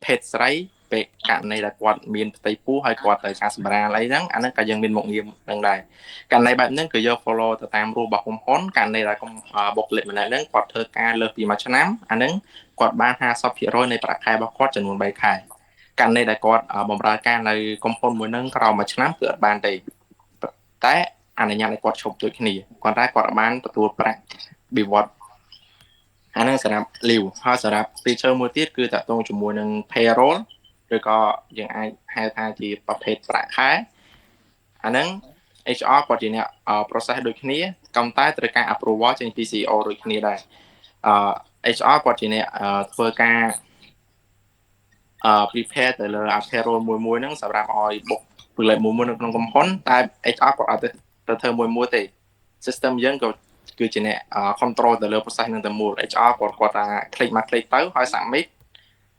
ភេទស្រីពេលករណីដែលគាត់មានផ្ទៃពោះហើយគាត់ត្រូវការសម្រាលអីហ្នឹងអាហ្នឹងក៏យើងមានមុខងារហ្នឹងដែរករណីបែបហ្នឹងគឺយក follow ទៅតាមរូបរបស់ក្រុមហ៊ុនករណីដែលបុគ្គលិកម្នាក់ហ្នឹងគាត់ធ្វើការលើសពី1ឆ្នាំអាហ្នឹងគាត់បាន50%នៃប្រាក់ខែរបស់គាត់ចំនួន3ខែករណីដែលគាត់បម្រើការនៅក្រុមហ៊ុនមួយហ្នឹងក្រោម1ឆ្នាំគឺអត់បានទេតែអនុញ្ញាតឲ្យគាត់ឈប់ដូចគ្នាគាត់តែគាត់បានទទួលប្រាក់បៀវត្សអាហ្នឹងសម្រាប់ leave ហើយសម្រាប់ feature មួយទៀតគឺតាក់ទងជាមួយនឹង payroll ឬក៏យើងអាចហៅថាជាប្រភេទប្រាក់ខែអាហ្នឹង HR គាត់ជាអ្នក process ដូចគ្នាក៏តែត្រូវការ approval ចេញពី CEO ដូចគ្នាដែរអឺ HR គាត់ជាអ្នកធ្វើការprepare ទៅលើ payroll មួយមួយហ្នឹងសម្រាប់ឲ្យបុគ្គលិកមួយមួយនៅក្នុងក្រុមហ៊ុនតែ HR គាត់អត់ទៅធ្វើមួយមួយទេ system យើងក៏គឺជាអ្នក control ទៅលើ process ហ្នឹងតែមូល HR គាត់ថា click មក click ទៅហើយ submit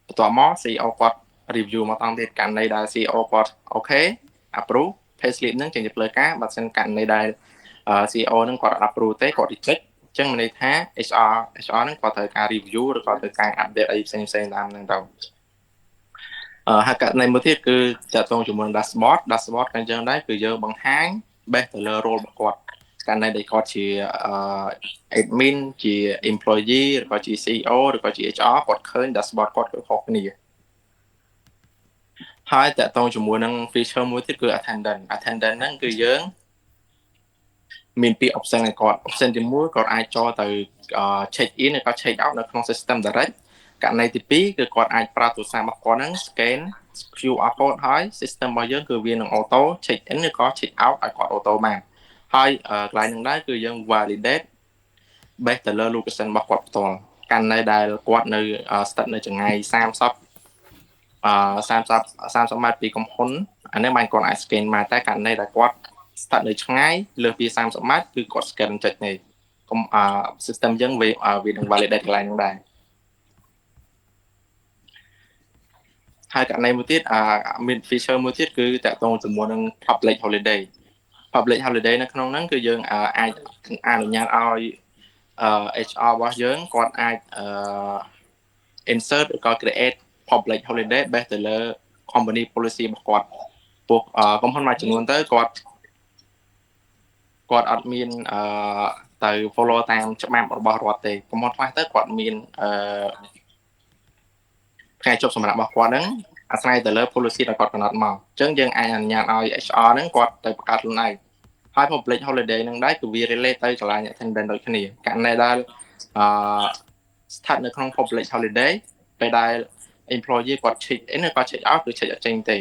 បន្ទាប់មក CEO គាត់ review មកតង់ទៀតករណីដែល CEO គាត់ OK approve pay slip ហ្នឹងចេញជាផ្លូវការបើសិនករណីដែល CEO ហ្នឹងគាត់អត់ approve ទេគាត់ reject អញ្ចឹងមានន័យថា HR ហ្នឹងគាត់ត្រូវការ review ឬក៏ត្រូវការ update អីផ្សេងផ្សេងតាមហ្នឹងទៅអឺហើយករណីមួយទៀតគឺតាក់ទងជាមួយនឹង dashboard dashboard ក៏អញ្ចឹងដែរគឺយើងបង្ហាញ base ទៅលើ role របស់គាត់ករណីដែលគាត់ជា admin ជា employee ឬក៏ជា CEO ឬក៏ជា HR គាត់ឃើញ dashboard គាត់គឺខុសគ្នាហើយតាក់ទងជាមួយនឹង feature មួយទៀតគឺ attendance attendance ហ្នឹងគឺយើងមានពីរ option ឲ្យគាត់ option ទី1គាត់អាចចូលទៅ check in ឬក៏ check out នៅក្នុង system direct ករណីទី2គឺគាត់អាចប្រើទូរស័ព្ទរបស់គាត់ហ្នឹង scan QR code ហើយ system របស់យើងគឺវានឹង auto check in ឬក៏ check out ឲ្យគាត់ auto បានហើយកន្លែងហ្នឹងដែរគឺយើង validate base ទៅលើ location របស់គាត់ផ្ទាល់ករណីដែលគាត់នៅស្ថិតនៅចម្ងាយ30អឺ30 30ម៉ែត្រពីក្រុមហ៊ុនអានេះបានគាត់អាច scan មកតែករណីដែលគាត់ស្ថិតនៅឆ្ងាយលើសពី30ម៉ែត្រគឺគាត់ scan ចុចនេះកុំអឺ system យើងវាវានឹង validate កន្លែងហ្នឹងដែរហើយករណីមួយទៀតអាមាន feature មួយទៀតគឺតាក់ទងជាមួយនឹង public holiday public holiday នៅក្នុងហ្នឹងគឺយើងអាចអនុញ្ញាតឲ្យ HR របស់យើងគាត់អាច insert ឬក៏ create public holiday base ទៅលើ company policy របស់គាត់ពួកក្រុមហ៊ុនមួយចំនួនទៅគាត់គាត់អត់មានអឺទៅ follow តាមច្បាប់របស់រដ្ឋទេក្រុមហ៊ុនខ្លះទៅគាត់មានអឺថ្ងៃជប់សម្រាប់របស់គាត់ហ្នឹងអាស្រ័យទៅលើ policy ដែលគាត់កំណត់មកអញ្ចឹងយើងអាចអនុញ្ញាតឲ្យ HR ហ្នឹងគាត់ទៅបង្កើតខ្លួនឯងហើយ public holiday ហ្នឹងដែរគឺវា relate ទៅកន្លែង attendance ដូចគ្នាករណីដែលអឺស្ថិតនៅក្នុង public holiday ពេលដែល employee គាត់ check in ឬក៏ check out គឺ check អត់ចេញទេ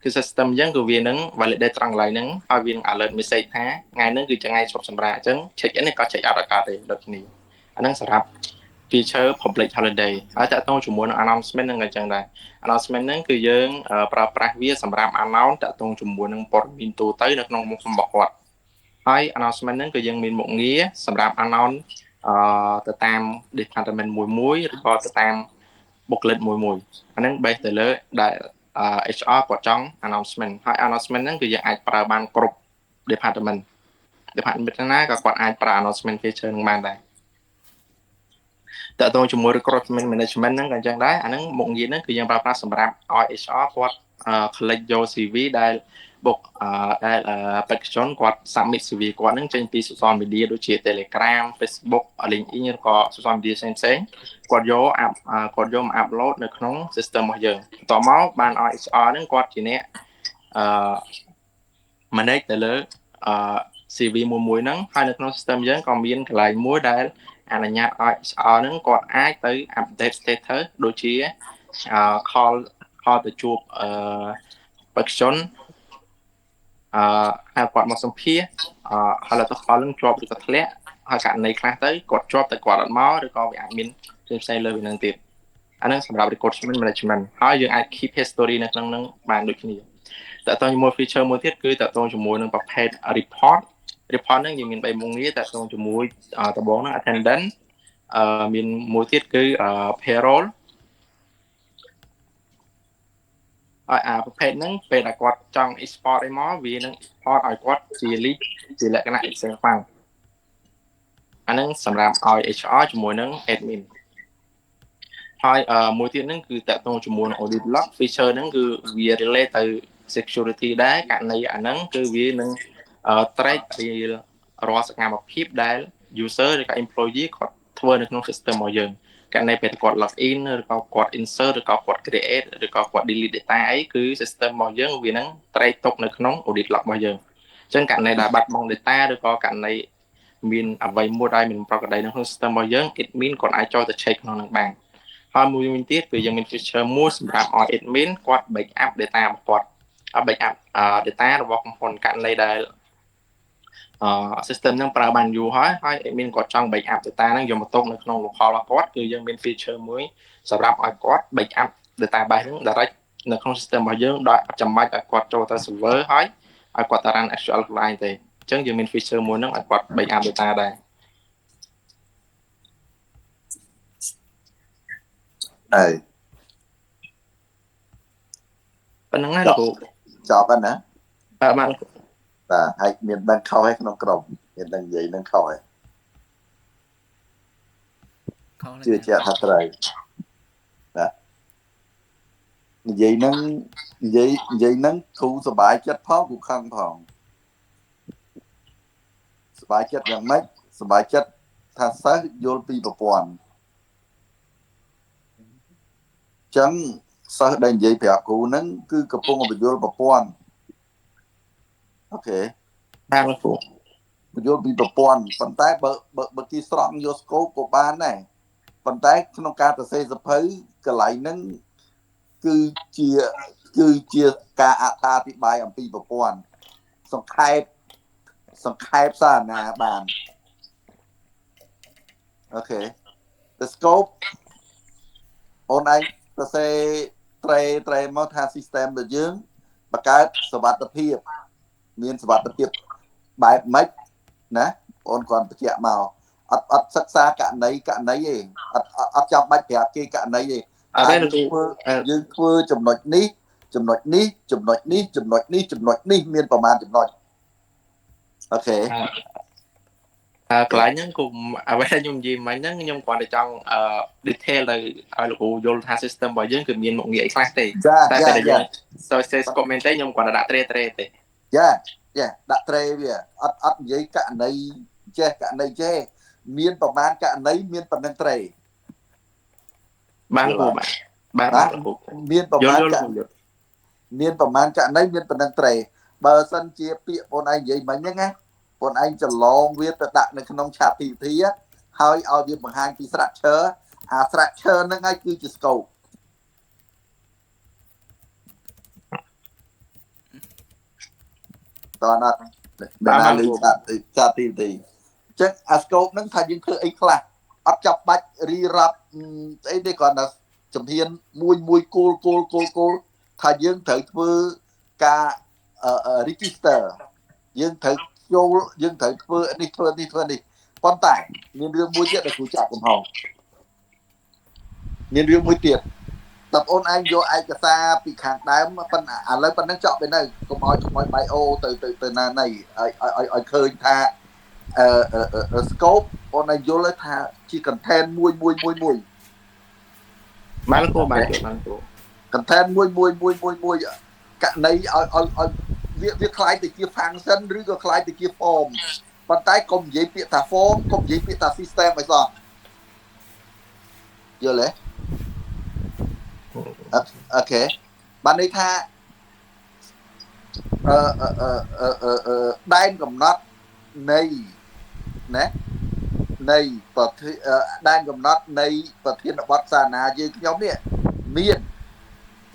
គឺ system អញ្ចឹងគឺវានឹង validate ត្រង់កន្លែងហ្នឹងហើយវានឹង alert message ថាថ្ងៃហ្នឹងគឺជាថ្ងៃឈប់សម្រាកអញ្ចឹង check in ឬក៏ check out អត់កើតទេដូចគ្នាអាហ្នឹងសម្រាប់ feature public holiday ហើយតាក់ទងជាមួយនឹង announcement ហ្នឹងក៏អញ្ចឹងដែរ announcement ហ្នឹងគឺយើងប្រើប្រាស់វាសម្រាប់ announce តាក់ទងជាមួយនឹងព័ត៌មានទូទៅនៅក្នុងមុខរបស់គាត់ហើយ announcement ហ្នឹងគឺយើងមានមុខងារសម្រាប់ announce អឺទៅតាម department មួយមួយឬក៏ទៅតាមបុគ្គលិកមួយមួយអាហ្នឹង base ទៅលើដែល HR គាត់ចង់ announcement ហើយ announcement ហ្នឹងគឺយើងអាចប្រើបានគ្រប់ department department ណាក៏គាត់អាចប្រើ announcement feature ហ្នឹងបានដែរតើតើជាមួយ recruitment management ហ្នឹងក៏អញ្ចឹងដែរអាហ្នឹងមុខងារហ្នឹងគឺយើងប្រើប្រាស់សម្រាប់ឲ្យ HR គាត់ collect យក CV ដែលបុកដែលបេក្ខជនគាត់ submit CV គាត់ហ្នឹងចេញពី social media ដូចជា Telegram Facebook LinkedIn ឬក៏ social media ផ្សេងផ្សេងគាត់យកគាត់យកមក upload នៅក្នុង system របស់យើងបន្ទាប់មកបានឲ្យ HR ហ្នឹងគាត់ជាអ្នកអឺ manage ទៅលើអឺ CV មួយមួយហ្នឹងហើយនៅក្នុង system យើងក៏មានកន្លែងមួយដែលអនុញ្ញាតឲ្យ HR ហ្នឹងគាត់អាចទៅ update status ដូចជា call ទៅជួបអឺបេក្ខជនអឺហៅគាត់មកសម្ភាសអឺហើយទៅ call នឹងជាប់ឬក៏ធ្លាក់ហើយករណីខ្លះទៅគាត់ជាប់តែគាត់អត់មកឬក៏វាអាចមានផ្សេងផ្សេងលើពីនឹងទៀតអាហ្នឹងសម្រាប់ recruitment management ហើយយើងអាច keep history នៅក្នុងហ្នឹងបានដូចគ្នាតើតើជាមួយ feature មួយទៀតគឺតើតើជាមួយនឹងប្រភេទ report report ហ្នឹងយើងមាន3មុខងារតើតើជាមួយដំបូងហ្នឹង attendance អឺមានមួយទៀតគឺ payroll ហើយអាប្រភេទហ្នឹងពេលដែលគាត់ចង់ export អីមកវានឹង export ឲ្យគាត់ជា list ជាលក្ខណៈ Excel file អាហ្នឹងសម្រាប់ឲ្យ HR ជាមួយនឹង admin ហើយមួយទៀតហ្នឹងគឺតាក់ទងជាមួយនឹង audit log feature ហ្នឹងគឺវា relate ទៅ security ដែរករណីអាហ្នឹងគឺវានឹង track រាល់សកម្មភាពដែល user ឬក៏ employee គាត់ធ្វើនៅក្នុង system របស់យើងករណីពេលគាត់ log in ឬក៏គាត់ insert ឬក៏គាត់ create ឬក៏គាត់ delete data អីគឺ system របស់យើងវានឹង track ទុកនៅក្នុង audit log របស់យើងអញ្ចឹងករណីដែលបាត់បង់ data ឬក៏ករណីមានអ្វីមួយដែលមិនប្រក្រតីនៅក្នុង system របស់យើង admin គាត់អាចចូលទៅ check ក្នុងនឹងបានហើយមួយវិញទៀតគឺយើងមាន feature មួយសម្រាប់ឲ្យ admin គាត់ backup data របស់គាត់ backup data របស់ក្រុមហ៊ុនករណីដែលអឺ system ហ្នឹងប្រើបានយូរហើយហើយ admin គាត់ចង់ backup data ហ្នឹងយកមកទុកនៅក្នុង local របស់គាត់គឺយើងមាន feature មួយសម្រាប់ឲ្យគាត់ backup database ហ្នឹង direct នៅក្នុង system របស់យើងដោយអត់ចាំបាច់ឲ្យគាត់ចូលទៅ server ហើយឲ្យគាត់ទៅ run SQL ខ្លួនឯងទេអញ្ចឹងយើងមាន feature មួយហ្នឹងឲ្យគាត់ backup data ដែរ ហើយប៉ុណ្្នឹងហើយលោកចប់ហើយណាបាទបាទបាទហើយមានដឹងខុសឯក្នុងក្រុមមានដឹងនិយាយនឹងខុសឯជឿជាក់ថាត្រូវបាទនិយាយនឹងនិយាយនិយាយនឹងគ្រូសប្បាយចិត្តផងគ្រូខឹងផងសប្បាយចិត្តយ៉ាងម៉េចសប្បាយចិត្តថាសិស្សយល់ពីប្រព័ន្ធចឹងសិស្សដែលនិយាយប្រាប់គ្រូហ្នឹងគឺកំពុងបញ្យល់ប្រព័ន្ធ OK បាទលោកគ្រូបញ្យល់ពីប្រព័ន្ធប៉ុន្តែបើបើគេស្រង់យក scope ក៏បានដែរប៉ុន្តែក្នុងការសរសេរសភៅកន្លែងហ្នឹងគឺជាការអត្ថាធិប្បាយអំពីប្រព័ន្ធសង្ខេបសង្ខេបសារណាបាន OK the scope អូនឯងសរសេរត្រេត្រេមកថា system របស់យើងបង្កើតសុវត្ថិភាពមានសុវត្ថិភាពបែបម៉េចណាបងគាត់បញ្ជាក់មកអត់អត់សិក្សាករណីករណីទេអត់អត់ចាំបាច់ប្រាប់គេករណីទេអត់ទេលោកធ្វើយើងធ្វើចំណុចនេះចំណុចនេះចំណុចនេះចំណុចនេះចំណុចនេះមានប្រមាណចំណុច OK អឺកន្លែងហ្នឹងគុំអ្វីដែលខ្ញុំនិយាយមិញហ្នឹងខ្ញុំគ្រាន់តែចង់អឺ detail ទៅឲ្យលោកគ្រូយល់ថា system របស់យើងគឺមានមុខងារអីខ្លះទេតែតែយើង source scope មែនទេខ្ញុំគ្រាន់តែដាក់ត្រេត្រេទេយ៉ាយ៉ាដាក់ត្រេវាអត់អត់និយាយករណីចេះករណីចេះមានប្រមាណករណីមានប៉ុណ្្នឹងត្រេបានគ្រូបាទបាទមានប្រមាណមានប្រមាណករណីមានប៉ុណ្្នឹងត្រេបើសិនជាពាក្យបងឯងនិយាយមិញហ្នឹងណាបងឯងច្រឡងវាទៅដាក់នៅក្នុង ChatGPT ហើយឲ្យវាបង្ហាញពី structure អា structure ហ្នឹងហើយគឺជា scope តើអត់ដល់ណាលឺ ChatGPT អញ្ចឹងអា scope ហ្នឹងថាយើងធ្វើអីខ្លះអត់ចាប់បាច់រីរាប់ស្អីទេគ្រាន់តែជំហានមួយមួយគោលគោលគោលគោលថាយើងត្រូវធ្វើការ register យើងត្រូវចូលយើងត្រូវធ្វើនេះធ្វើនេះធ្វើនេះប៉ុន្តែមានរឿងមួយទៀតដែលគ្រូចាប់កំហុសមានរឿងមួយទៀតតើបងឯងយកឯកសារពីខាងដើមប៉ុន្តែឥឡូវប៉ុណ្ណឹងចប់ទៅនៅកុំឲ្យកុំឲ្យ bio ទៅទៅទៅណាណីឲ្យឲ្យឲ្យឃើញថាអឺ scope បងឯងយល់ថាជា content មួយមួយមួយមួយបានគ្រូបានបានគ្រូ content មួយមួយមួយមួយមួយករណីឲ្យឲ្យឲ្យវាคล้ายទៅជា function ឬក៏คล้ายទៅជា form ប៉ុន្តែកុំនិយាយពាក្យថា form កុំនិយាយពាក្យថា system អីសោះយល់ទេ OK បានន័យថាអឺអឺអឺដែនកំណត់នៃណានៃប្រធានដែនកំណត់នៃប្រធានបទសាសនាយើងខ្ញុំនេះមាន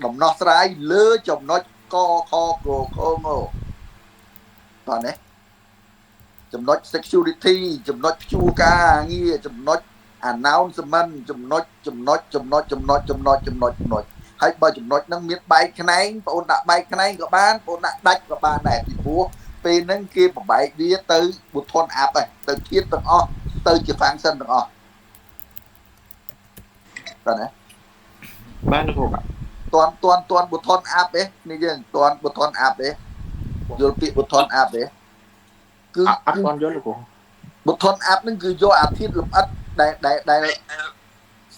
ដំណោះស្រាយលើចំណុចកខកខងតោះនេះចំណុច security ចំណុចព្យួរការងារចំណុច announcement ចំណុចចំណុចចំណុចចំណុចចំណុចចំណុចចំណុចហើយបើចំណុចហ្នឹងមានបែកខ្នែងបងអូនដាក់បែកខ្នែងក៏បានបងអូនដាក់ដាច់ក៏បានដែរពីព្រោះពេលហ្នឹងគេបំបែកវាទៅ button up ហើយទៅធាតុទាំងអស់ទៅជា function ទាំងអស់តើណាបានលោកគ្រូបាទ តាន់តាន់តាន់ button up ទេនេះយើងតាន់ button up ទេយល់ពាក្យ button up ទេគឺអត់តាន់យល់លោកគ្រូ button up ហ្នឹងគឺយកអាធាតុលម្អិតដែលដែលដែល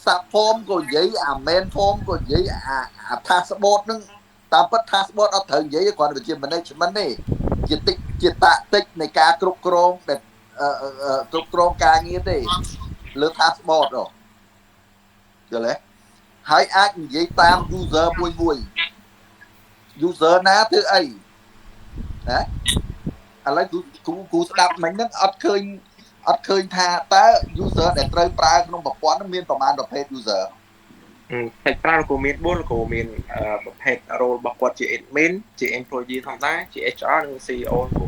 Sub form ក៏និយាយអា main form ក៏និយាយអាអា dashboard ហ្នឹងតាមពិត dashboard អត់ត្រូវនិយាយគ្រាន់តែជា management ទេជាតិចជា tactic នៃការគ្រប់គ្រងដែលគ្រប់គ្រងការងារទេលើ dashboard ហ៎យល់ទេហើយអាចនិយាយតាម user មួយមួយ user ណាធ្វើអីណាឥឡូវគ្រូគ្រូស្ដាប់មិញហ្នឹងអត់ឃើញអត់ឃើញថាតើ user ដែលត្រូវប្រើក្នុងប្រព័ន្ធហ្នឹងមានប្រមាណប្រភេទ user ផ្នែកប្រើក៏មាន4ក៏មានប្រភេទ role របស់គាត់ជា admin ជា employee ធម្មតាជា HR និង CEO គ្រូ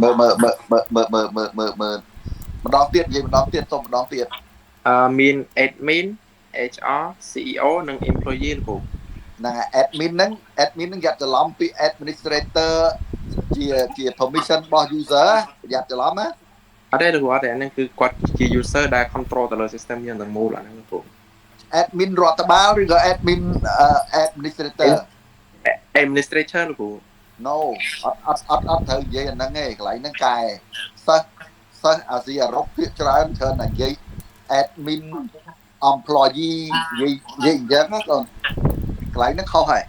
មើលមើលមើលមើលមើលមើលមើលមើលមើលម្ដងទៀតនិយាយម្ដងទៀតសុំម្ដងទៀត មាន admin HR CEO និង employee គ្រូ ហ្នឹង admin ហ្នឹង admin ហ្នឹងយ៉ាត់ច្រឡំពី administrator ជាជា permission របស់ user យ៉ាត់ច្រឡំណា អត់ទេគ្រូអត់ទេអាហ្នឹងគឺគាត់ជា user ដែល control ទៅលើ system យើងទាំងមូលអាហ្នឹងគ្រូ Admin រដ្ឋបាលឬក៏ admin administrator? Administrator លោកគ្រូ No អត់អត់អត់អត់ត្រូវនិយាយអាហ្នឹងទេកន្លែងហ្នឹងកែសិស្សសិស្សអាស៊ីអឺរ៉ុបភាគច្រើនច្រើនតែនិយាយ admin employee និយាយនិយាយអញ្ចឹងណាកូនកន្លែងហ្នឹងខុសហើយ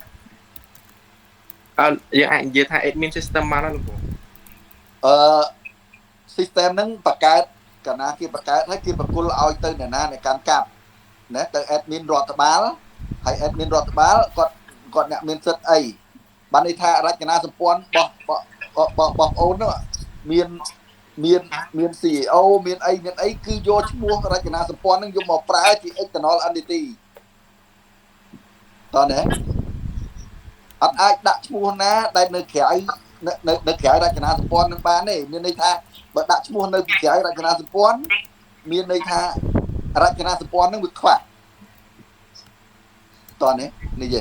អើយើងអាចនិយាយថា admin system បានហើយលោកគ្រូ អឺ system ហ្នឹងបង្កើតកាលណាគេបង្កើតហើយគេបកគលឲ្យទៅអ្នកណាអ្នកកាន់កាប់ណាទៅ admin រដ្ឋបាលហើយ admin រដ្ឋបាលគាត់គាត់អ្នកមានសិទ្ធិអីបានន័យថារចនាសម្ព័ន្ធរបស់របស់របស់អូននោះមានមានមាន CEO មានអីមានអីគឺយកឈ្មោះរចនាសម្ព័ន្ធហ្នឹងយកមកប្រើជា external entity តើណាអត់អាចដាក់ឈ្មោះណាដែលនៅក្រៅនៅនៅក្រៅរចនាសម្ព័ន្ធនឹងបានទេមានន័យថាបើដាក់ឈ្មោះនៅពីក្រៅរចនាសម្ព័ន្ធមានន័យថារចនាសម្ព័ន្ធនឹងវាខ្វះតោះនេះនេះយេ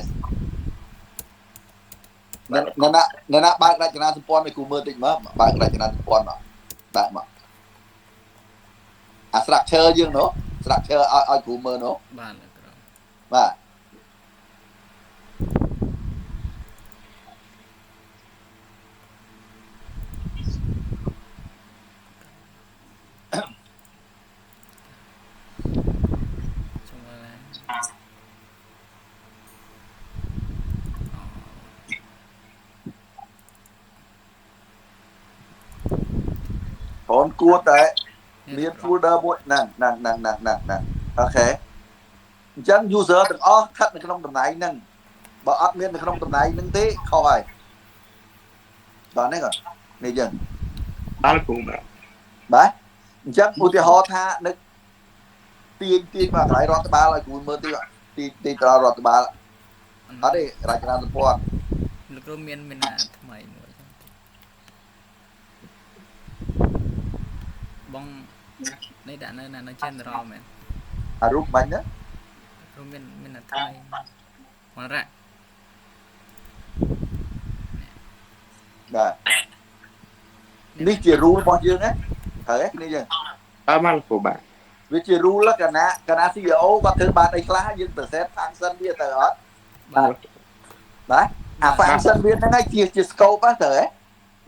អ្នកណាអ្នកណាបើករចនាសម្ព័ន្ធឲ្យគ្រូមើលតិចមើលបើករចនាសម្ព័ន្ធមកដាក់មកអា structure យើងនោះ structure ឲ្យឲ្យគ្រូមើលនោះ បាទលោកគ្រូ បាទ ចូលមើលឡើង បងគួរតែមាន folder មួយហ្នឹងហ្នឹងហ្នឹងហ្នឹងហ្នឹងហ្នឹង OK អញ្ចឹង user ទាំងអស់ស្ថិតនៅក្នុងតំណែងហ្នឹងបើអត់មាននៅក្នុងតំណែងហ្នឹងទេខុសហើយបាទនេះគាត់នេះយើង បាទគ្រូបាទ បាទអញ្ចឹងឧទាហរណ៍ថានៅទាញទាញមកកន្លែងរដ្ឋបាលឲ្យគ្រូមើលទីទាញទាញទៅដល់រដ្ឋបាលអត់ទេរចនាសម្ព័ន្ធ លោកគ្រូមានមានអាថ្មីមួយចឹងបងនេះដាក់នៅណានៅ general មែន អារូបបាញ់ណា គ្រូមានមានអាថ្មីមករ៉ា បាទនេះជា rule របស់យើងណាត្រូវទេគ្នាយើង អើបាទលោកគ្រូបាទ វាជា rule កាលណាកាលណា CEO គាត់ធ្វើបានអីខ្លះយើងទៅ set function វាទៅអត់ បាទ បាទអា function វាហ្នឹងហើយជាជា scope ហ្នឹងត្រូវទេ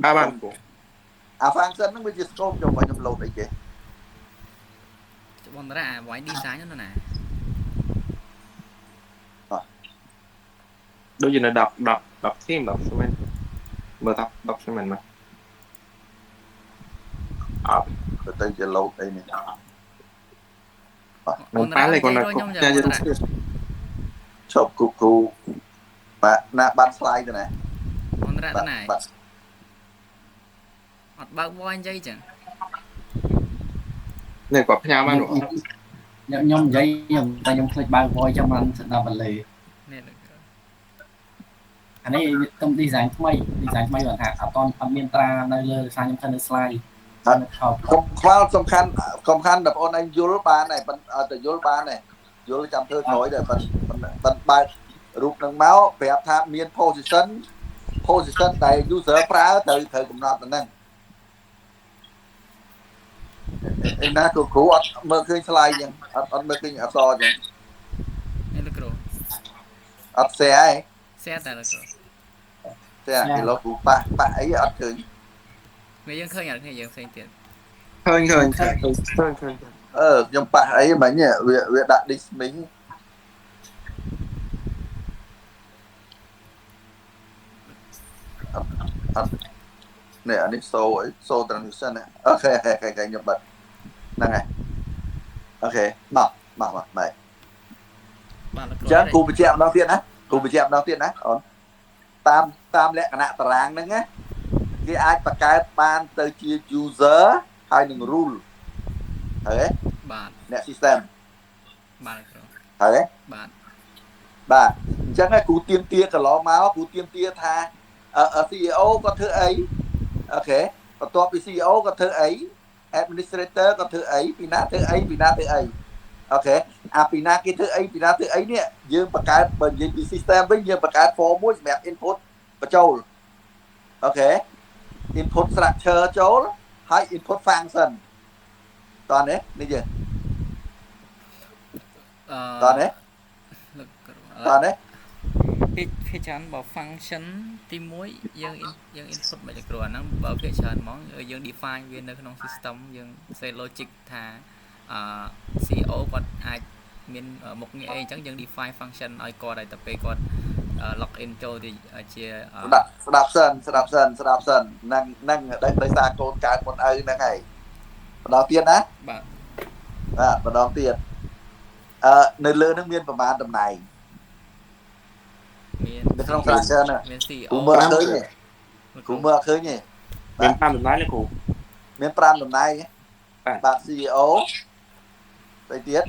បាទបាទគ្រូ អា function ហ្នឹងវាជា scope ខ្ញុំបើខ្ញុំ load អីគេ បងរ៉ាអា voice design ហ្នឹងណា ដូចជានៅ10 10 10 team 10 comment មើលថា10 comment មកអត់ ទៅទៅជា load អីនេះ មិនប៉ាលេគាត់នៅ ខ្ញុំ ចា យ៉ាង រូបទៀត ឈប់គ្រូគ្រូបាទណាបាត់ slide ទៅណា បងរ៉ា បាត់ ទៅណា បាត់ អត់បើក voice និយាយចឹង នេះគាត់ផ្ញើមកលោក ខ្ញុំខ្ញុំនិយាយខ្ញុំតែខ្ញុំភ្លេចបើក voice ចឹងបានស្ដាប់បន្លឺ នេះលោកគ្រូ អានេះវាទំ design ថ្មី design ថ្មីគាត់ថាអត់តអត់មានត្រានៅលើសារខ្ញុំធ្វើនៅ slide នៅខោ កុំខ្វល់សំខាន់សំខាន់តែបងអូនឯងយល់បានហើយប៉ុន្តែតែយល់បានហើយយល់ចាំធ្វើក្រោយដែរប៉ុន្តែប៉ុន្តែបើករូបនឹងមកប្រាប់ថាមាន position position ដែល user ប្រើត្រូវត្រូវកំណត់ទៅហ្នឹងឯណាគ្រូគ្រូអត់មើលឃើញ slide ចឹងអត់អត់មើលឃើញអក្សរចឹង នេះលោកគ្រូ អត់ share ឯង share តែលោកគ្រូ share គេលោកគ្រូប៉ះប៉ះអីអត់ឃើញ គ្នាយើងឃើញអត់គ្នាយើងផ្សេងទៀត ឃើញឃើញឃើញឃើញឃើញ អឺខ្ញុំប៉ះអីមិញវាវាដាក់ dismiss អត់នេះអានេះ show អី show transition OK OK ខ្ញុំបិទហ្នឹងហើយ OK មកមកមកបាទ បាទលោកគ្រូ ចឹងគ្រូបញ្ជាក់ម្ដងទៀតណាគ្រូបញ្ជាក់ម្ដងទៀតណាអូនតាមតាមលក្ខណៈតារាងហ្នឹងណាគេអាចបង្កើតបានទៅជា user ហើយនឹង role ហើយទេ បាទ អ្នក system បាទលោកគ្រូ ហើយទេ បាទ បាទអញ្ចឹងគ្រូទៀមទាកន្លងមកគ្រូទៀមទាថា CEO គាត់ធ្វើអី OK បន្ទាប់ពី CEO គាត់ធ្វើអី administrator គាត់ធ្វើអីពីណាធ្វើអីពីណាធ្វើអី OK អាពីណាគេធ្វើអីពីណាធ្វើអីនេះយើងបង្កើតបើនិយាយពី system វិញយើងបង្កើត form មួយសម្រាប់ input បញ្ចូល OK input structure ចូលហើយ input function តោះនេះនេះយើង អឺ តោះនេះ លោកគ្រូ តោះនេះ ភាគភាគច្រើនបើ function ទី1យើង យើង input មិនលោកគ្រូអាហ្នឹងបើភាគច្រើនហ្មងយើង define វានៅក្នុង system យើង say logic ថាអឺ CEO គាត់អាចមានមុខងារអីអញ្ចឹងយើង define function ឲ្យគាត់ឲ្យតែពេលគាត់ log in ចូលទៅជា ស្ដាប់ស្ដាប់សិនស្ដាប់សិនស្ដាប់សិនហ្នឹងហ្នឹងដោយសារកូនកើតមុនឪហ្នឹងហើយម្ដងទៀតណា បាទ បាទម្ដងទៀតអឺនៅលើហ្នឹងមានប្រមាណតំណែង មាន នៅក្នុង structure ហ្នឹង មាន CEO គ្រូមើលអត់ឃើញទេ លោកគ្រូ គ្រូមើលអត់ឃើញទេ មាន5តំណែងលោកគ្រូ មាន5តំណែង បាទ បាទ CEO ស្អីទៀត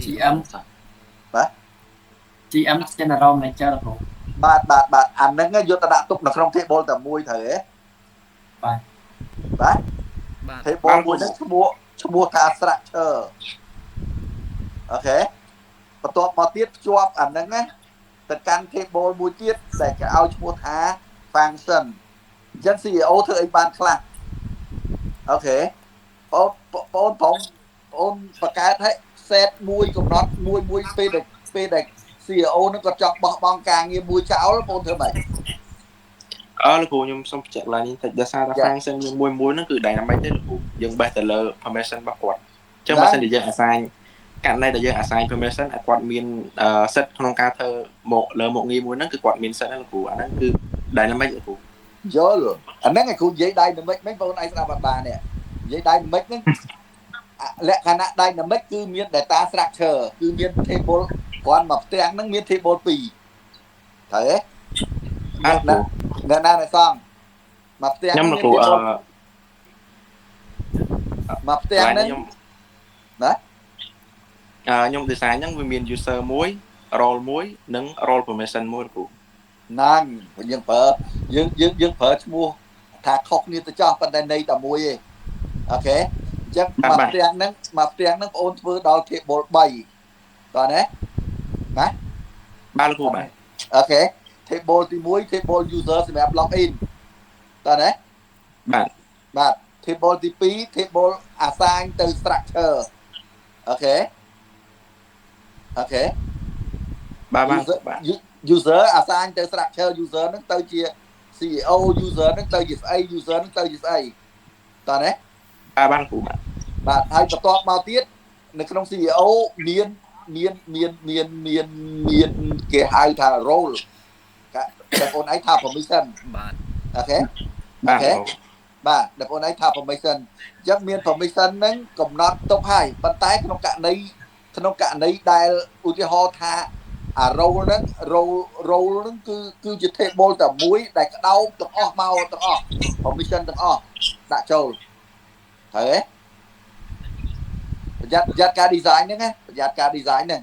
GM បាទ GM General Manager លោកគ្រូ បាទបាទបាទអាហ្នឹងយកទៅដាក់ទុកនៅក្នុង table តែមួយត្រូវទេ បាទ បាទ បាទ table មួយហ្នឹងឈ្មោះឈ្មោះថា structure OK បន្ទាប់មកទៀតភ្ជាប់អាហ្នឹងណាទៅកាន់ table មួយទៀតដែលគេឲ្យឈ្មោះថា function អញ្ចឹង CEO ធ្វើអីបានខ្លះ OK បងបងបងបងបង្កើតឲ្យ set មួយកំណត់មួយមួយពេលដែលពេលដែល CEO ហ្នឹងគាត់ចង់បោះបង់ការងារមួយចោលបងធ្វើម៉េច អឺលោកគ្រូខ្ញុំសូមបញ្ជាក់ឡើងនេះតិចដោយសារតែ function យើងមួយមួយហ្នឹងគឺ dynamic ទេលោកគ្រូយើងបេះទៅលើ permission របស់គាត់អញ្ចឹងបើសិនជាយើង assign ករណីដែលយើង assign permission ឲ្យគាត់មានសិទ្ធិក្នុងការធ្វើមកលើមុខងារមួយហ្នឹងគឺគាត់មានសិទ្ធិហ្នឹងលោកគ្រូអាហ្នឹងគឺ dynamic លោកគ្រូ យល់អាហ្នឹងឯងគ្រូនិយាយ dynamic មិញបងឯងស្ដាប់អត់បាននេះនិយាយ dynamic ហ្នឹងលក្ខណៈ dynamic គឺមាន data structure គឺមាន table គ្រាន់មកផ្ទាំងហ្នឹងមាន table 2ត្រូវទេ បាទគ្រូ អ្នកណាអ្នកសងមកផ្ទាំង ខ្ញុំលោកគ្រូអឺ មកផ្ទាំងហ្នឹង ខ្ញុំ ណា អឺខ្ញុំ design ហ្នឹងវាមាន user មួយ role មួយនិង role permission មួយលោកគ្រូ ហ្នឹងយើងប្រើយើងយើងយើងប្រើឈ្មោះថាខុសគ្នាទៅចោះប៉ុន្តែន័យតែមួយទេ OK អញ្ចឹងមកផ្ទាំងហ្នឹងមកផ្ទាំងហ្នឹងបងអូនធ្វើដល់ table 3តោះណាណា បាទលោកគ្រូបាទ OK table ទី1 table user សម្រាប់ login តោះណា បាទ បាទ table ទី2 table assign ទៅ structure OK OK បាទបាទ user បាទ user assign ទៅ structure user ហ្នឹងទៅជា CEO user ហ្នឹងទៅជាស្អី user ហ្នឹងទៅជាស្អីតោះណា បាទបាទលោកគ្រូបាទ បាទហើយបន្ទាប់មកទៀតនៅក្នុង CEO មានមានមានមានមានមានគេហៅថា role តែបងឯងថា permission បាទ OK បាទ OK បាទដែលបងឯងថា permission អញ្ចឹងមាន permission ហ្នឹងកំណត់ទុកហើយប៉ុន្តែក្នុងករណីក្នុងករណីដែលឧទាហរណ៍ថាអា role ហ្នឹង role role ហ្នឹងគឺគឺជា table តែមួយដែលក្តោបទាំងអស់មកទាំងអស់ permission ទាំងអស់ដាក់ចូលត្រូវទេប្រយ័ត្នប្រយ័ត្នការ design ហ្នឹងណាប្រយ័ត្នការ design ហ្នឹង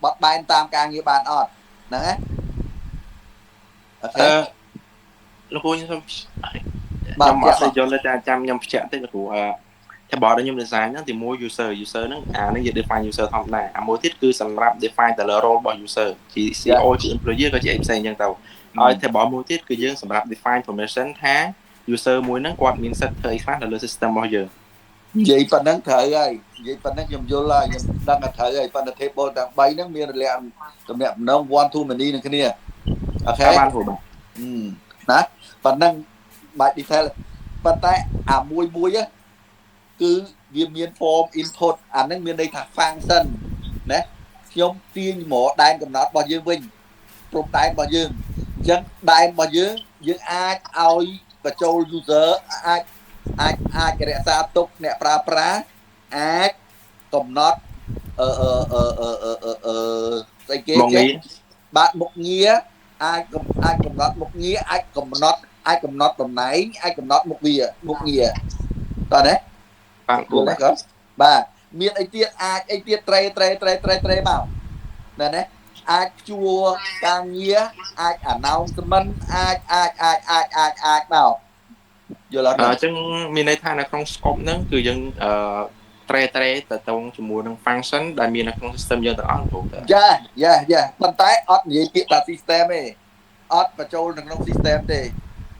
បត់បែនតាមការងារបានអត់ហ្នឹងណា OK អឺលោកគ្រូខ្ញុំសូម បាទ ខ្ញុំអត់សូវយល់ទេតែចាំខ្ញុំបញ្ជាក់តិចលោកគ្រូអឺ table ដែលខ្ញុំ design ហ្នឹងទីមួយ user user ហ្នឹងអាហ្នឹងយើង define user ធម្មតាអាមួយទៀតគឺសម្រាប់ define ទៅលើ role របស់ user ជា CEO ជា employee ក៏ជាអីផ្សេងអញ្ចឹងទៅហើយ table មួយទៀតគឺយើងសម្រាប់ define permission ថា user មួយហ្នឹងគាត់មានសិទ្ធិធ្វើអីខ្លះនៅលើ system របស់យើង និយាយប៉ុណ្ណឹងត្រូវហើយនិយាយប៉ុណ្ណឹងខ្ញុំយល់ហើយខ្ញុំដឹងថាត្រូវហើយប៉ុន្តែ table ទាំង3ហ្នឹងមានរលាកទំនាក់ទំនង one to many នឹងគ្នា OK បានគ្រូបាទ ណាប៉ុណ្ណឹងបាច់ detail ប៉ុន្តែអាមួយមួយគឺ វាមាន form input អាហ្នឹងមានន័យថា function ណាខ្ញុំទាញមកដែនកំណត់របស់យើងវិញព្រំដែនរបស់យើងអញ្ចឹងដែនរបស់យើងយើងអាចឲ្យបញ្ចូល user អាចអាចអាចរក្សាទុកអ្នកប្រើប្រាស់អាចកំណត់អឺអឺអឺអឺអឺអឺស្អីគេចេះបាទមុខងារអាចអាចកំណត់មុខងារអាចកំណត់អាចកំណត់តំណែងអាចកំណត់មុខវាមុខងារតើណាបាទគ្រូបាទបាទមានអីទៀតអាចអីទៀតត្រេត្រេត្រេត្រេត្រេមកណែណាអាចជួការងារអាច announcement អាចអាចអាចអាចអាចអាចមកយល់អត់អញ្ចឹងមានន័យថានៅក្នុង scope ហ្នឹងគឺយើងអឺត្រេត្រេតតងជាមួយនឹង function ដែលមាននៅក្នុង system យើងទាំងអស់គ្រូយ៉ាយ៉ាយ៉ាប៉ុន្តែអត់និយាយពាក្យថា system ទេអត់បញ្ចូលនៅក្នុង system ទេ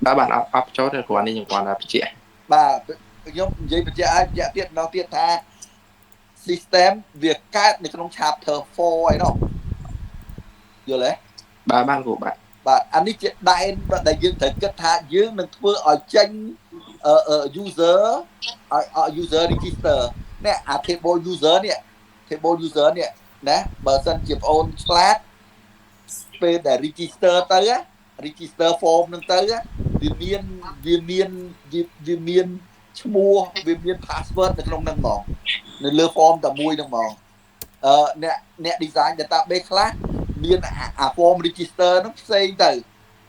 បាទបាទអត់បញ្ចូលទេគ្រាន់នេះខ្ញុំគ្រាន់តែបញ្ជាក់បាទខ្ញុំនិយាយបញ្ជាក់ឲ្យបញ្ជាក់ទៀតម្ដងទៀតថា system វាកើតនៅក្នុង chapter 4ឯនោះយល់ទេបាទបាទគ្រូបាទបាទអានេះជាដែនដែលយើងត្រូវគិតថាយើងនឹងធ្វើឲ្យចេញ user ឲ្យ user register នេះអា table user នេះ table user នេះណាបើសិនជាបងអូនឆ្លាតពេលដែល register ទៅ register form នឹងទៅវាមានវាមានវាមានឈ្មោះវាមាន password នៅក្នុងហ្នឹងហ្មងនៅលើ form តែមួយហ្នឹងហ្មងអឺអ្នកអ្នក design database ខ្លះមានអា form register ហ្នឹងផ្សេងទៅ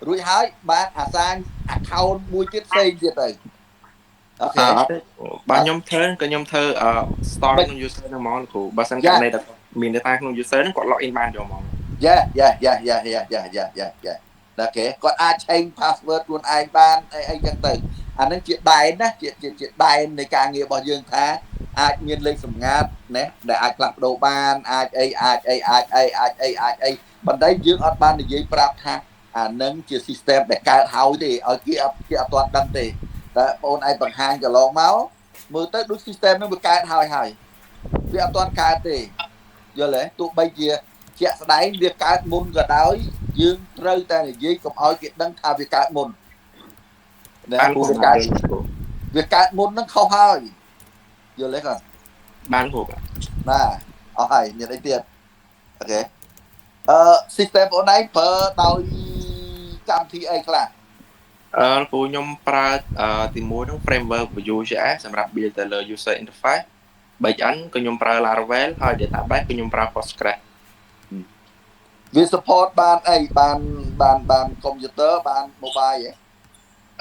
រួចហើយបាន assign account មួយទៀតផ្សេងទៀតទៅ OK អត់ទេបើខ្ញុំធ្វើក៏ខ្ញុំធ្វើ store ក្នុង user ហ្នឹងហ្មងគ្រូបើសិនករណីតែមាន data ក្នុង user ហ្នឹងគាត់ log in បានយកហ្មងយ៉ាយ៉ាយ៉ាយ៉ាយ៉ាយ៉ាយ៉ាយ៉ាយ៉ា OK គាត់អាច change password ខ្លួនឯងបានអីអីចឹងទៅអាហ្នឹងជាដែនណាជាជាដែននៃការងាររបស់យើងថាអាចមានលេខសម្ងាត់ណាដែលអាចផ្លាស់ប្ដូរបានអាចអីអាចអីអាចអីអាចអីអាចអីប៉ុន្តែយើងអត់បាននិយាយប្រាប់ថាអានឹងជា system ដែលកើតហើយទេឲ្យគេអត់គេអត់ទាន់ដឹងទេតែបងឯងបង្ហាញកន្លងមកមើលទៅដូច system នឹងវាកើតហើយហើយវាអត់ទាន់កើតទេយល់ទេទោះបីជាជាក់ស្ដែងវាកើតមុនក៏ដោយយើងត្រូវតែនិយាយកុំឲ្យគេដឹងថាវាកើតមុនណាព្រោះវាកើតមុននឹងខុសហើយយល់ទេគាត់បានគ្រូបាទអស់ហើយមានអីទៀត OK អឺ system បងឯងប្រើដោយកម្មវិធីអីខ្លះអឺគ្រូខ្ញុំប្រើទី1ហ្នឹង framework Vue.js សម្រាប់ build ទៅលើ user interface backend ក៏ខ្ញុំប្រើ Laravel ហើយ database ក៏ខ្ញុំប្រើ Postgres វា support បានអីបានបានបាន computer បាន mobile ហ៎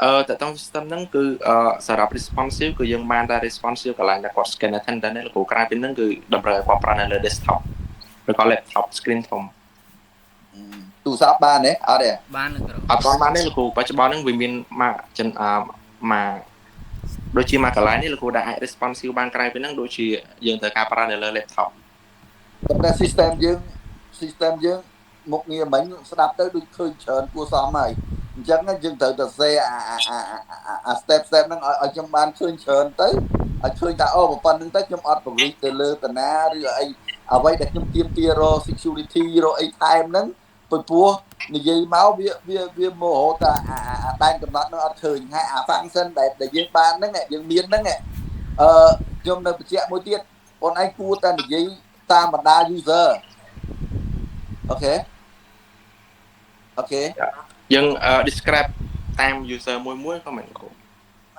អឺតើតង system ហ្នឹងគឺសម្រាប់ responsive គឺយើងបានតែ responsive កន្លែងដែលគាត់ scan attendance ហ្នឹងគ្រូក្រៅពីហ្នឹងគឺតម្រូវឲ្យគាត់ប្រើនៅលើ desktop ឬក៏ laptop screen ធំទូរស័ព្ទបានទេអត់ទេបានគ្រូអត់ទាន់បានទេលោកគ្រូបច្ចុប្បន្នហ្នឹងវាមានមកចិនមកដូចជាមកកន្លែងនេះលោកគ្រូដែលអាច responsive បានក្រៅពីហ្នឹងដូចជាយើងត្រូវការប្រើនៅលើ laptop ប៉ុន្តែ system យើង system យើងមុខងារមិញស្ដាប់ទៅដូចឃើញច្រើនគួរសមហើយអញ្ចឹងយើងត្រូវតែសេអាអា step step ហ្នឹងឲ្យខ្ញុំបានឃើញច្រើនទៅឲ្យឃើញថាអូប៉ុណ្្នឹងទៅខ្ញុំអត់ពង្រីកទៅលើតាណាឬអីអ្វីដែលខ្ញុំទាមទាររក security រកអីថែមហ្នឹងព្រោះនិយាយមកវាវាវាមករហូតតែអាដែនកំណត់នោះអត់ឃើញហើយអា function ដែលយើងបានហ្នឹងយើងមានហ្នឹងអឺខ្ញុំនៅបញ្ជាក់មួយទៀតបងឯងគួរតែនិយាយតាមបណ្ដា user OK OK យើង describe តាម user មួយមួយក៏មិនគ្រូ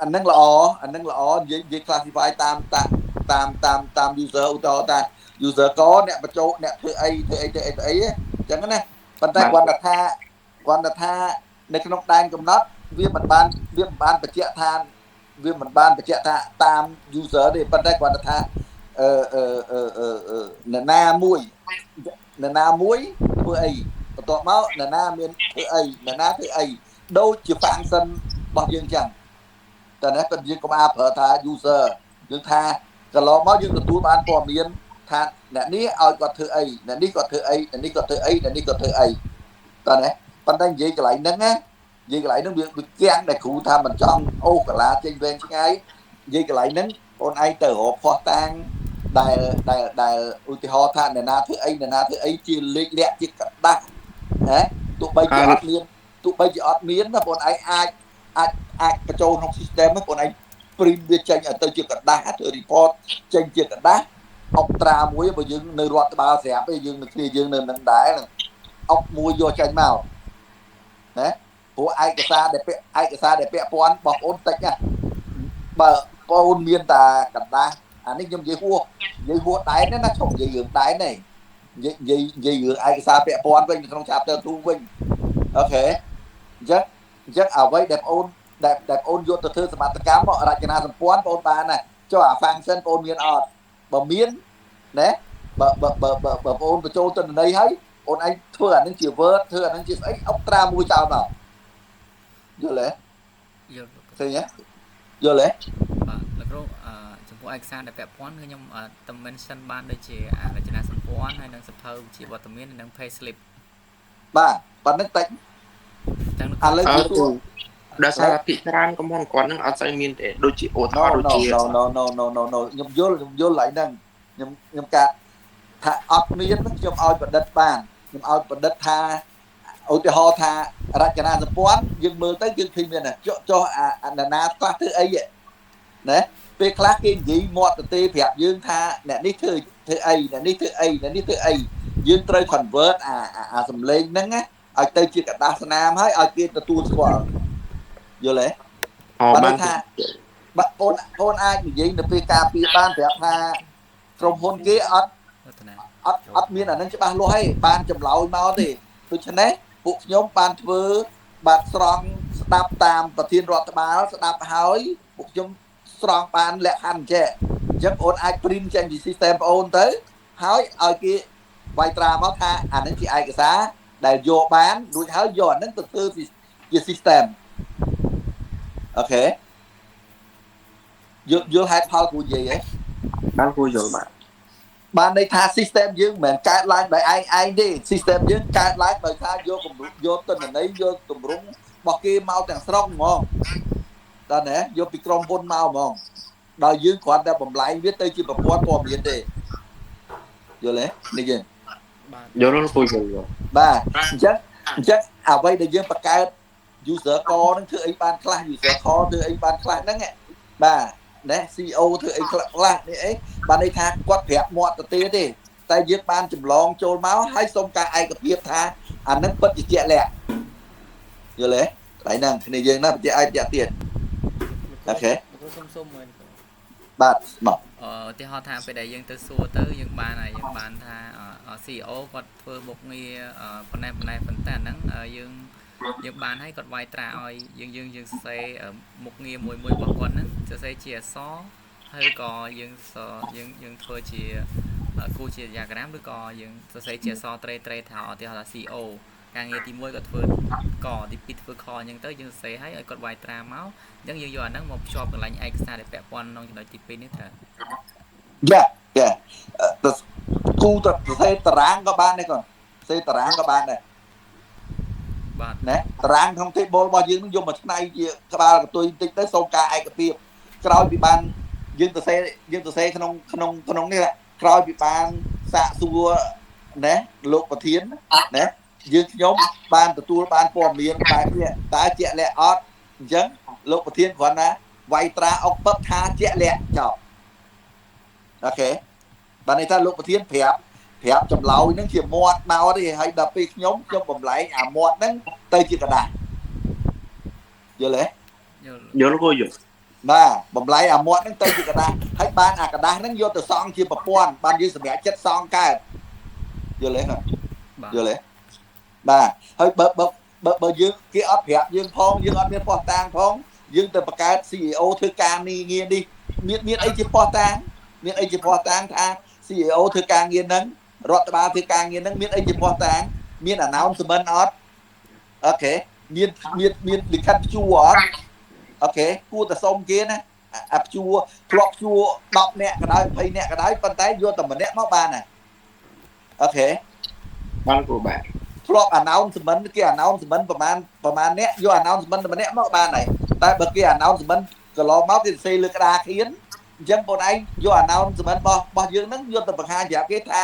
អាហ្នឹងល្អអាហ្នឹងល្អនិយាយនិយាយ classify តាមតាមតាមតាម user ឧទាហរណ៍ថា user កអ្នកបញ្ចូលអ្នកធ្វើអីធ្វើអីធ្វើអីធ្វើអីអញ្ចឹងណាប៉ុន្តែគាត់ថាគាត់ថានៅក្នុងដែនកំណត់វាមិនបានវាមិនបានបញ្ជាក់ថាវាមិនបានបញ្ជាក់ថាតាម user ទេប៉ុន្តែគាត់ថាអឺអឺអឺអឺនរណាមួយនរណាមួយធ្វើអីបន្ទាប់មកនរណាមានធ្វើអីនរណាធ្វើអីដូចជា function របស់យើងចឹងតែនេះប៉ុន្តែយើងកុំអាប្រើថា user យើងថាកន្លងមកយើងទទួលបានព័ត៌មានថាអ្នកនេះឲ្យគាត់ធ្វើអីអ្នកនេះគាត់ធ្វើអីអ្នកនេះគាត់ធ្វើអីអ្នកនេះគាត់ធ្វើអីតើណាប៉ុន្តែនិយាយកន្លែងហ្នឹងណានិយាយកន្លែងហ្នឹងវាគាំងដែលគ្រូថាមិនចង់អូកាឡាចេញវែងឆ្ងាយនិយាយកន្លែងហ្នឹងបងឯងទៅរកភ័ស្តុតាងដែលដែលដែលឧទាហរណ៍ថាអ្នកណាធ្វើអីអ្នកណាធ្វើអីជាលេខលាក់ជាក្រដាស់ណាទោះបីជាអត់មានទោះបីជាអត់មានណាបងឯងអាចអាចអាចបញ្ចូលក្នុង system ហ្នឹងបងឯង print វាចេញឲ្យទៅជាក្រដាសធ្វើ report ចេញជាក្រដាសអុកត្រាមួយបើយើងនៅរដ្ឋបាលស្រាប់ឯងយើងនៅគ្នាយើងនៅនឹងដែរអុកមួយយកចេញមកណាព្រោះឯកសារដែលពាក់ឯកសារដែលពាក់ព័ន្ធរបស់បងតិចណាបើបងមានតាក្រដាសអានេះខ្ញុំនិយាយហួសនិយាយហួសដែនណាឈប់និយាយរឿងដែនទេនិយាយនិយាយរឿងឯកសារពាក់ព័ន្ធវិញក្នុង chapter 2វិញ OK អញ្ចឹងអ្វីដែលបងដែលបងយកទៅធ្វើសមត្ថកម្មរចនាសម្ព័ន្ធបងបានណាចុះអា function បងមានអត់បើមានណាបើបើបើបើបងបញ្ចូលទិន្នន័យហើយបងឯងធ្វើអានឹងជា Word ធ្វើអានឹងជាស្អីអុកត្រាមួយចោលមកយល់ទេយល់ឃើញទេយល់ទេបាទលោកគ្រូចំពោះឯកសារដែលពាក់ព័ន្ធគឺខ្ញុំតែ mention បានដូចជារចនាសម្ព័ន្ធហើយនិងសភៅជាវត្តមាននិង pay slip បាទប៉ុណ្្នឹងតិចចឹងឥឡូវគឺដោយសារពីច្រើនកំហុសគាត់នឹងអត់សូវមានទេដូចជាឧទាហរណ៍ដូចជា no no no no no ខ្ញុំយល់ខ្ញុំយល់ឡើយហ្នឹងខ្ញុំកាថាអត់មានហ្នឹងខ្ញុំឲ្យប្រឌិតបានខ្ញុំឲ្យប្រឌិតថាឧទាហរណ៍ថារចនាសម្ព័ន្ធយើងមើលទៅយើងឃើញមានចុះចុះអាណាខ្លះធ្វើអីណាពេលខ្លះគេនិយាយមាត់ទៅទេប្រាប់យើងថាអ្នកនេះធ្វើធ្វើអីអ្នកនេះធ្វើអីអ្នកនេះធ្វើអីយើងត្រូវ convert អាសំឡេងហ្នឹងណាឲ្យទៅជាក្រដាសស្នាមហើយឲ្យគេទទួលស្គាល់យល់ទេបានថាបាទបងអាចនិយាយនៅពេលការពារបានប្រាប់ថាក្រុមហ៊ុនគេអត់អត់អត់មានអានឹងច្បាស់លាស់ទេបានចម្លើយមកទេដូច្នេះពួកខ្ញុំបានធ្វើបាទស្រង់ស្ដាប់តាមប្រធានរដ្ឋបាលស្ដាប់ហើយពួកខ្ញុំស្រង់បានលក្ខខណ្ឌចេះអញ្ចឹងបងអាច print ចេញពី system បងទៅហើយឲ្យគេវាយត្រាមកថាអានឹងជាឯកសារដែលយកបានរួចហើយយកអានឹងទៅធ្វើជា system OK យល់ហេតុផលគូនិយាយហ៎បានគូយល់បាទបានន័យថា system យើងមិនមែនកើតឡើងដោយឯងឯងទេ system យើងកើតឡើងដោយថាយកគំរូយកទិន្នន័យយកទម្រង់របស់គេមកទាំងស្រុងហ្មងតើណាយកពីក្រុមហ៊ុនមកហ្មងដោយយើងគ្រាន់តែបំលែងវាទៅជាប្រព័ន្ធព័ត៌មានទេយល់ទេនេះយើងបាទយល់គូយល់បាទអញ្ចឹងអ្វីដែលយើងបង្កើត user កហ្នឹងធ្វើអីបានខ្លះ user ខធ្វើអីបានខ្លះហ្នឹងបាទណា CO ធ្វើអីខ្លះខ្លះនេះអីបានន័យថាគាត់ប្រាប់មាត់ទៅទេទេតែយើងបានចម្លងចូលមកហើយសុំការឯកភាពថាអានឹងពិតជាជាក់លាក់យល់ទេកន្លែងហ្នឹងគ្នាយើងណាបញ្ជាក់ឲ្យបញ្ជាក់ទៀត OK សុំមើលបាទមកឧទាហរណ៍ថាពេលដែលយើងទៅសួរទៅយើងបានហើយយើងបានថា CEO គាត់ធ្វើមុខងារប៉ុណ្ណេះប៉ុណ្ណេះប៉ុន្តែអាហ្នឹងយើងបានហើយគាត់វាយត្រាឲ្យយើងយើងយើងសរសេរមុខងារមួយមួយរបស់គាត់ហ្នឹងសរសេរជាអក្សរហើយក៏យើងយើងយើងធ្វើជាគូជា diagram ឬក៏យើងសរសេរជាអក្សរត្រេត្រេថាឧទាហរណ៍ថា CO ការងារទី1គាត់ធ្វើកទី2ធ្វើខអញ្ចឹងទៅយើងសរសេរឲ្យឲ្យគាត់វាយត្រាមកអញ្ចឹងយើងយកអាហ្នឹងមកភ្ជាប់កន្លែងឯកសារដែលពាក់ព័ន្ធក្នុងចំណុចទី2នេះត្រូវយ៉ាយ៉ាគូទៅសរសេរតារាងក៏បានដែរគាត់សរសេរតារាងក៏បានដែរបាទណាតារាងក្នុង table របស់យើងនឹងយកមកឆ្នៃជាក្បាលកន្ទុយបន្តិចទៅសូមការឯកភាពក្រោយពីបានយើងទៅសេយើងទៅសេក្នុងក្នុងក្នុងនេះក្រោយពីបានសាកសួរណាលោកប្រធានណាយើងខ្ញុំបានទទួលបានព័ត៌មានបែបនេះតើជាក់លាក់អត់អញ្ចឹងលោកប្រធានគ្រាន់ណាវាយត្រាអុកពឹបថាជាក់លាក់ចប់ OK បានន័យថាលោកប្រធានប្រាប់ចម្លើយហ្នឹងជាមាត់មកទេហើយដល់ពេលខ្ញុំបំលែងអាមាត់ហ្នឹងទៅជាក្រដាសយល់ទេយល់គូយល់បាទបំលែងអាមាត់ហ្នឹងទៅជាក្រដាសហើយបានអាក្រដាសហ្នឹងយកទៅសង់ជាប្រព័ន្ធបានយើងសម្រេចចិត្តសង់កើតយល់ទេយល់ទេបាទហើយបើបើបើយើងគេអត់ប្រាប់យើងផងយើងអត់មានភស្តុតាងផងយើងទៅបង្កើត CEO ធ្វើការងារនេះមានអីជាភស្តុតាងមានអីជាភស្តុតាងថា CEO ធ្វើការងារហ្នឹងរដ្ឋបាលធ្វើការងារហ្នឹងមានអីជាភស្តុតាងមាន announcement អត់ OK មានមានមានលិខិតព្យួរអត់ OK គួរតែសុំគេណាអាព្យួរធ្លាប់ព្យួរ10នាក់ក៏ដោយ20នាក់ក៏ដោយប៉ុន្តែយកតែម្នាក់មកបានណា OK បានគូបាទធ្លាប់ announcement គេ announcement ប្រហែលអ្នកយក announcement ម្នាក់មកបានហើយតែបើគេ announcement កន្លងមកគេសរសេរលើក្តារខៀនអញ្ចឹងបងឯងយក announcement របស់យើងហ្នឹងយកទៅបង្ហាញប្រាប់គេថា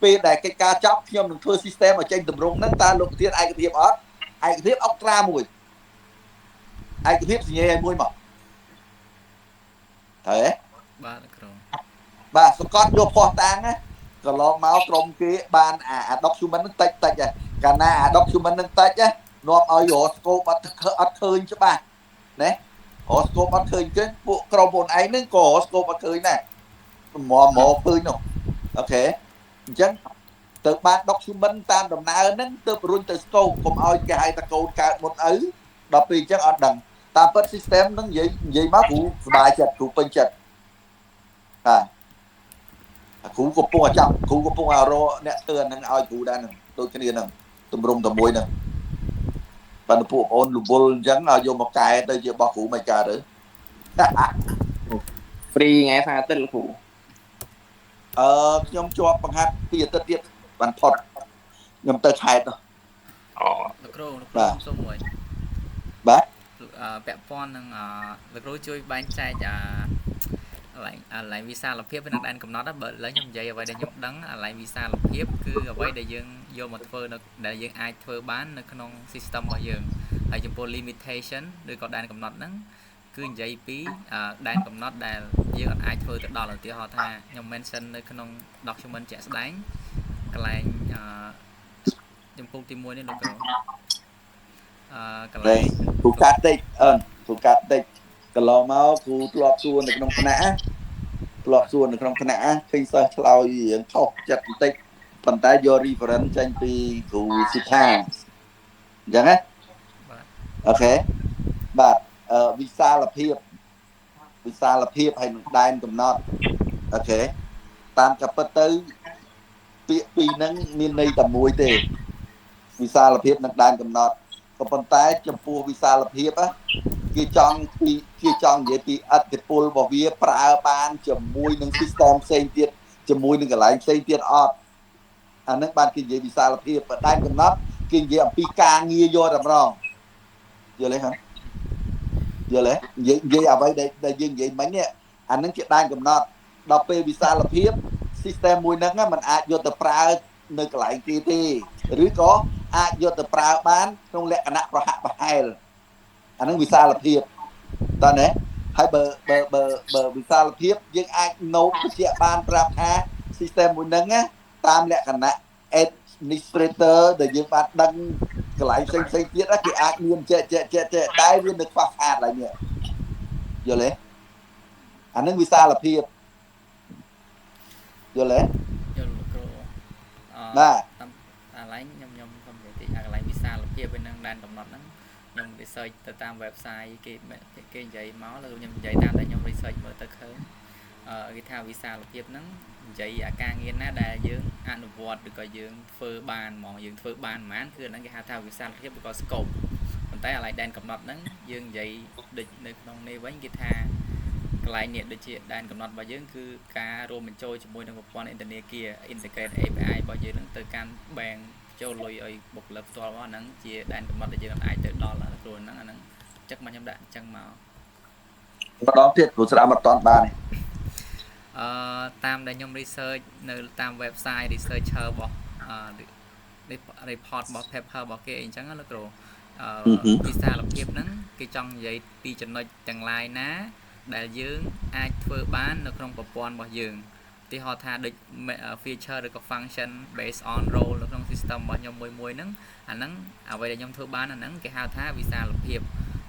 ពេលដែលកិច្ចការចប់ខ្ញុំនឹងធ្វើ system ឲ្យចេញទម្រង់ហ្នឹងតើលោកប្រធានឯកភាពអត់ឯកភាពអុកត្រាមួយឯកភាពសញ្ញាឲ្យមួយមក ត្រូវទេ បាទគ្រូ បាទសកត់យកភ័ស្តុតាងណាកន្លងមកក្រុមគេបានអា document ហ្នឹងតិចតិចកាលណាអា document ហ្នឹងតិចណានាំឲ្យរក scope អត់ឃើញច្បាស់ណារក scope អត់ឃើញទេពួកក្រុមខ្លួនឯងហ្នឹងក៏រក scope អត់ឃើញដែរមកមកឃើញនោះ OK អញ្ចឹងទៅបាន document តាមដំណើរហ្នឹងទើបរុញទៅ scope កុំឲ្យគេហៅតកូនកើតមុនឪដល់ពេលអញ្ចឹងអត់ដឹងតាមពិត system ហ្នឹងនិយាយមកគ្រូសប្បាយចិត្តគ្រូពេញចិត្តបាទគ្រូកំពុងតែចាំគ្រូកំពុងតែរកអ្នកធ្វើអាហ្នឹងឲ្យគ្រូដែរហ្នឹងដូចគ្នាហ្នឹងទម្រង់តែមួយហ្នឹងបើពួកបងអូនរវល់អញ្ចឹងឲ្យយកមកកែទៅជារបស់គ្រូមិនកើតទៅ free ថ្ងៃសៅរ៍អាទិត្យលោកគ្រូ អឺខ្ញុំជាប់បង្ហាត់ពីអាទិត្យទៀតបានផុតខ្ញុំទៅខេត្តនោះ អូ លោកគ្រូលោកគ្រូសុំមួយ បាទ អឺពាក់ព័ន្ធនឹងអឺលោកគ្រូជួយបែងចែកអាកន្លែងកន្លែងវិសាលភាពនិងដែនកំណត់បើឥឡូវខ្ញុំនិយាយអ្វីដែលខ្ញុំដឹងកន្លែងវិសាលភាពគឺអ្វីដែលយើងយកមកធ្វើនៅដែលយើងអាចធ្វើបាននៅក្នុង system របស់យើងហើយចំពោះ limitation ឬក៏ដែនកំណត់ហ្នឹងគឺនិយាយពីដែនកំណត់ដែលយើងអាចធ្វើទៅដល់ឧទាហរណ៍ថាខ្ញុំ mention នៅក្នុង document ជាក់ស្ដែងកន្លែងអឺចំពោះទី1នេះលោកគ្រូអឺកន្លែង គ្រូកាត់តិចអឺគ្រូកាត់តិចកន្លងមកគ្រូធ្លាប់សួរនៅក្នុងថ្នាក់ធ្លាប់សួរនៅក្នុងថ្នាក់ឃើញសិស្សឆ្លើយរៀងខុសចិត្តបន្តិចប៉ុន្តែយក reference ចេញពីគ្រូសិដ្ឋាអញ្ចឹងណា បាទ OK បាទអឺវិសាលភាពវិសាលភាពហើយនឹងដែនកំណត់ OK តាមកាពិតទៅពាក្យពីរហ្នឹងមានន័យតែមួយទេវិសាលភាពនិងដែនកំណត់ក៏ប៉ុន្តែចំពោះវិសាលភាពគេចង់ពីគេចង់និយាយពីឥទ្ធិពលរបស់វាប្រើបានជាមួយនឹង system ផ្សេងទៀតជាមួយនឹងកន្លែងផ្សេងទៀតអត់អានឹងបានគេនិយាយវិសាលភាពបើដែនកំណត់គេនិយាយអំពីការងារយកតែម្ដងយល់ទេហ៎យល់ទេនិយាយអ្វីដែលយើងនិយាយមិញនេះអានឹងជាដែនកំណត់ដល់ពេលវិសាលភាព system មួយហ្នឹងมันអាចយកទៅប្រើនៅកន្លែងគេទេឬក៏អាចយកទៅប្រើបានក្នុងលក្ខណៈប្រហាក់ប្រហែលអានឹងវិសាលភាពតើណាហើយបើវិសាលភាពយើងអាច note បញ្ជាក់បានប្រាប់ថា system មួយហ្នឹងណាតាមលក្ខណៈ administrator ដែលយើងបានដឹងកន្លែងផ្សេងផ្សេងទៀតគេអាចមានចែកចែកចែកចែកតែវានៅខ្វះខាតឡើយនេះយល់ទេអានឹងវិសាលភាពយល់ទេ យល់លោកគ្រូអឺ បាទ តាមកន្លែងខ្ញុំខ្ញុំនិយាយតិចអាកន្លែងវិសាលភាពឯនឹងដែនកំណត់ហ្នឹងខ្ញុំ research ទៅតាម website គេគេនិយាយមកឬខ្ញុំនិយាយតាមតែខ្ញុំ research មើលទៅឃើញអឺគេថាវិសាលភាពហ្នឹងនិយាយអាការងារណាដែលយើងអនុវត្តឬក៏យើងធ្វើបានហ្មងយើងធ្វើបានហ្មងគឺអាហ្នឹងគេហៅថាវិសាលភាពឬក៏ scope ប៉ុន្តែអាឡៃដែនកំណត់ហ្នឹងយើងនិយាយដូចនៅក្នុងនេះវិញគេថាកន្លែងនេះដូចជាដែនកំណត់របស់យើងគឺការរួមបញ្ចូលជាមួយនឹងប្រព័ន្ធអ៊ីនធឺណិតគា integrate API របស់យើងហ្នឹងទៅកាន់ bank ចូលលុយឲ្យបុគ្គលិកផ្ទាល់មកអាហ្នឹងជាដែនកំណត់ដែលយើងអាចទៅដល់គ្រូហ្នឹងអាហ្នឹងចឹងមកខ្ញុំដាក់អញ្ចឹងមកម្ដងទៀតគ្រូស្ដាប់អត់តន់បានទេ អឺតាមដែលខ្ញុំ research នៅតាម website researcher របស់អឺ report របស់ paper របស់គេអីចឹងណាលោកគ្រូអឺវិសាលភាពហ្នឹងគេចង់និយាយពីចំណុចទាំងឡាយណា ដែលយើងអាចធ្វើបាននៅក្នុងប្រព័ន្ធរបស់យើងឧទាហរណ៍ថាដូច feature ឬក៏ function based on role នៅក្នុង system របស់ខ្ញុំមួយមួយហ្នឹងអាហ្នឹងអ្វីដែលខ្ញុំធ្វើបានអាហ្នឹងគេហៅថាវិសាលភាព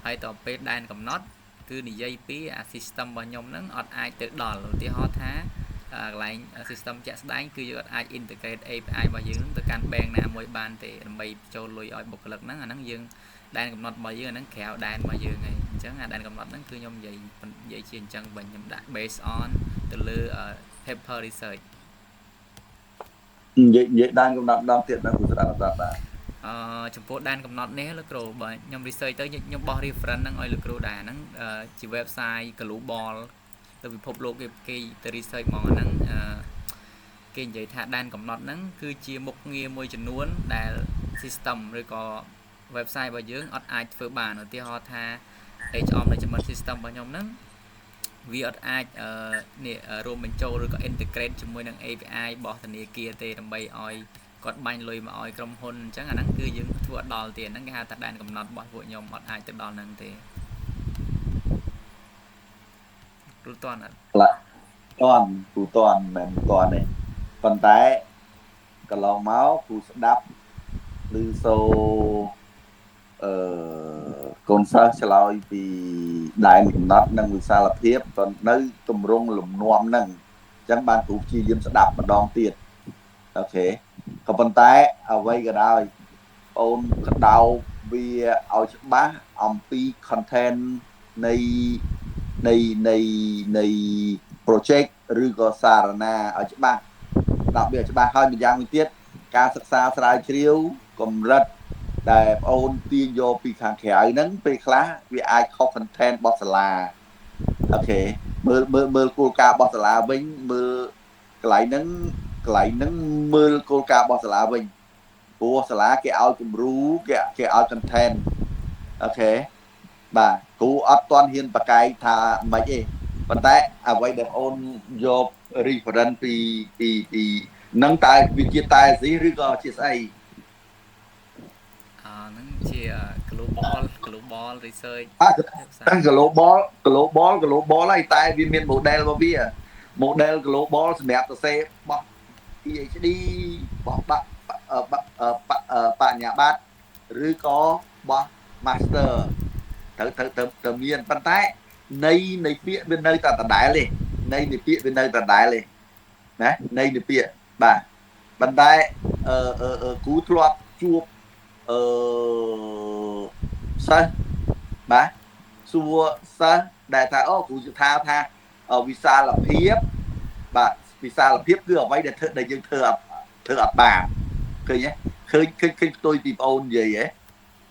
ហើយតទៅពេលដែនកំណត់គឺនិយាយពីអា system របស់ខ្ញុំហ្នឹងអត់អាចទៅដល់ឧទាហរណ៍ថាកន្លែង system ជាក់ស្ដែងគឺយើងអត់អាច integrate API របស់យើងនឹងទៅកាន់ bank ណាមួយបានទេដើម្បីចូលលុយឲ្យបុគ្គលិកហ្នឹងអាហ្នឹងយើងដែនកំណត់របស់យើងអាហ្នឹងក្រៅដែនរបស់យើងហើយអញ្ចឹងអាដែនកំណត់ហ្នឹងគឺខ្ញុំនិយាយជាអញ្ចឹងវិញខ្ញុំដាក់ based on ទៅលើ paper research និយាយដែនកំណត់ម្ដងទៀតណាគ្រូស្ដាប់អត់បាន អឺចំពោះដែនកំណត់នេះលោកគ្រូបើខ្ញុំ research ទៅខ្ញុំបោះ reference ហ្នឹងឲ្យលោកគ្រូដែរហ្នឹងជា website global ទៅពិភពលោកគេគេទៅ research ហ្មងអាហ្នឹងអឺគេនិយាយថាដែនកំណត់ហ្នឹងគឺជាមុខងារមួយចំនួនដែល system ឬក៏ website របស់យើងអត់អាចធ្វើបានឧទាហរណ៍ថា HR management system របស់ខ្ញុំហ្នឹងវាអត់អាចនេះរួមបញ្ចូលឬក៏ integrate ជាមួយនឹង API របស់ធនាគារទេដើម្បីឲ្យគាត់បាញ់លុយមកឲ្យក្រុមហ៊ុនអញ្ចឹងអាហ្នឹងគឺយើងធ្វើអត់ដល់ទេហ្នឹងគេហៅថាដែនកំណត់របស់ពួកខ្ញុំអត់អាចទៅដល់ហ្នឹងទេ គ្រូតន់អត់ តន់គ្រូតន់មិនតន់ទេប៉ុន្តែកន្លងមកគ្រូស្ដាប់ឬសូអឺកូនសិស្សឆ្លើយពីដែនកំណត់និងវិសាលភាពក៏នៅទម្រង់លំនាំហ្នឹងអញ្ចឹងបានគ្រូព្យាយាមស្ដាប់ម្ដងទៀត OK ក៏ប៉ុន្តែអ្វីក៏ដោយអូនក្តៅវាឲ្យច្បាស់អំពី content នៃនៃនៃនៃ project ឬក៏សារណាឲ្យច្បាស់ដាក់វាឲ្យច្បាស់ហើយម្យ៉ាងមួយទៀតការសិក្សាស្រាវជ្រាវកម្រិតដែលបងអូនទាញយកពីខាងក្រៅហ្នឹងពេលខ្លះវាអាចខុស content របស់សាលា OK មើលមើលមើលគោលការណ៍របស់សាលាវិញមើលកន្លែងហ្នឹងកន្លែងហ្នឹងមើលគោលការណ៍របស់សាលាវិញព្រោះសាលាគេឲ្យគំរូគេគេឲ្យ content OK បាទគ្រូអត់ទាន់ហ៊ានប្រកែកថាមិនទេប៉ុន្តែអ្វីដែលបងអូនយក reference ពីពីពីនឹងតើវាជាតែស៊ីឬក៏ជាស្អី អាហ្នឹងជា global research អា global global global ហើយតែវាមាន model របស់វា model global សម្រាប់សរសេរបោះ PhD បោះបាក់បញ្ញាបត្រឬក៏បោះ master ត្រូវត្រូវត្រូវមានប៉ុន្តែនៃនៃពាក្យវានៅតែដដែលទេនៃនៃពាក្យវានៅដដែលទេណានៃនៃពាក្យបាទប៉ុន្តែអឺអឺគ្រូធ្លាប់ជួបអឺសិស្សបាទសួរសិស្សដែលថាអូគ្រូថាថាវិសាលភាពបាទវិសាលភាពគឺអ្វីដែលធ្វើដែលយើងធ្វើអត់ធ្វើអត់បានឃើញទេឃើញឃើញឃើញផ្ទុយពីបងអូននិយាយហ៎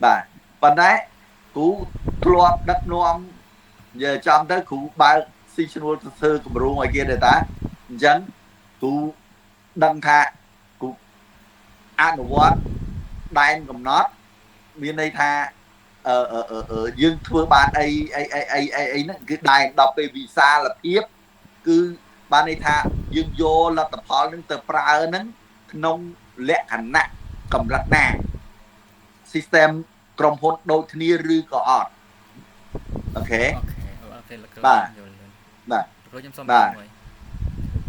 បាទប៉ុន្តែគ្រូធ្លាប់ដឹកនាំនិយាយចំទៅគ្រូបើកស៊ីឈ្នួលទៅធ្វើគម្រោងឲ្យគេដែរតាអញ្ចឹងគ្រូដឹងថាគ្រូអនុវត្តដែនកំណត់មានន័យថាអឺអឺយើងធ្វើបានអីអីអីអីអីអីហ្នឹងគឺដែនដល់ពេលវិសាលភាពគឺបានន័យថាយើងយកលទ្ធផលហ្នឹងទៅប្រើហ្នឹងក្នុងលក្ខណៈកម្រិតណា system ក្រុមហ៊ុនដូចគ្នាឬក៏អត់ OK OK លោកគ្រូ បាទ យល់ បាទ គ្រូខ្ញុំសុំមួយ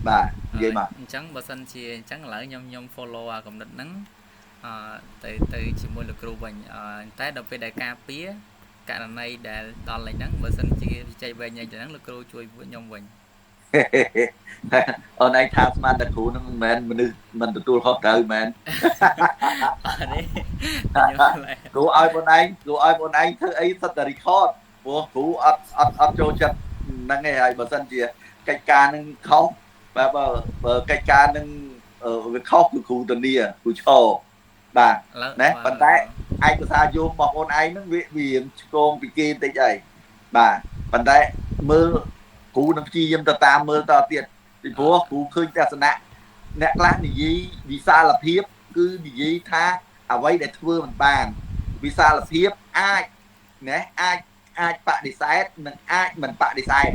បាទនិយាយមក អញ្ចឹងបើសិនជាអញ្ចឹងឥឡូវខ្ញុំខ្ញុំ follow អាកំណត់ហ្នឹងអឺទៅទៅជាមួយលោកគ្រូវិញតែដល់ពេលដែលការពារករណីដែលដល់លេខហ្នឹងបើសិនជាវិជ័យវែងញែកហ្នឹងលោកគ្រូជួយខ្ញុំវិញ អូនឯងថាស្មានតែគ្រូហ្នឹងមិនមែនមនុស្សមិនទទួលខុសត្រូវមែន អត់ទេខ្ញុំ គ្រូឲ្យបងឯងគ្រូឲ្យបងឯងធ្វើអីសិតតែ record ព្រោះគ្រូអត់អត់អត់ចូលចិត្តហ្នឹងឯងហើយបើសិនជាកិច្ចការនឹងខុសបើបើកិច្ចការនឹងវាខុសគឺគ្រូធានាគ្រូឈរបាទណាប៉ុន្តែឯកសារយោងរបស់បងឯងហ្នឹងវាវាឆ្កងពីគេបន្តិចហើយបាទប៉ុន្តែមើលគ្រូនឹងព្យាយាមទៅតាមមើលតទៀតពីព្រោះគ្រូឃើញទស្សនៈអ្នកខ្លះនិយាយវិសាលភាពគឺនិយាយថាអ្វីដែលធ្វើមិនបានវិសាលភាពអាចណាអាចអាចបដិសេធនិងអាចមិនបដិសេធ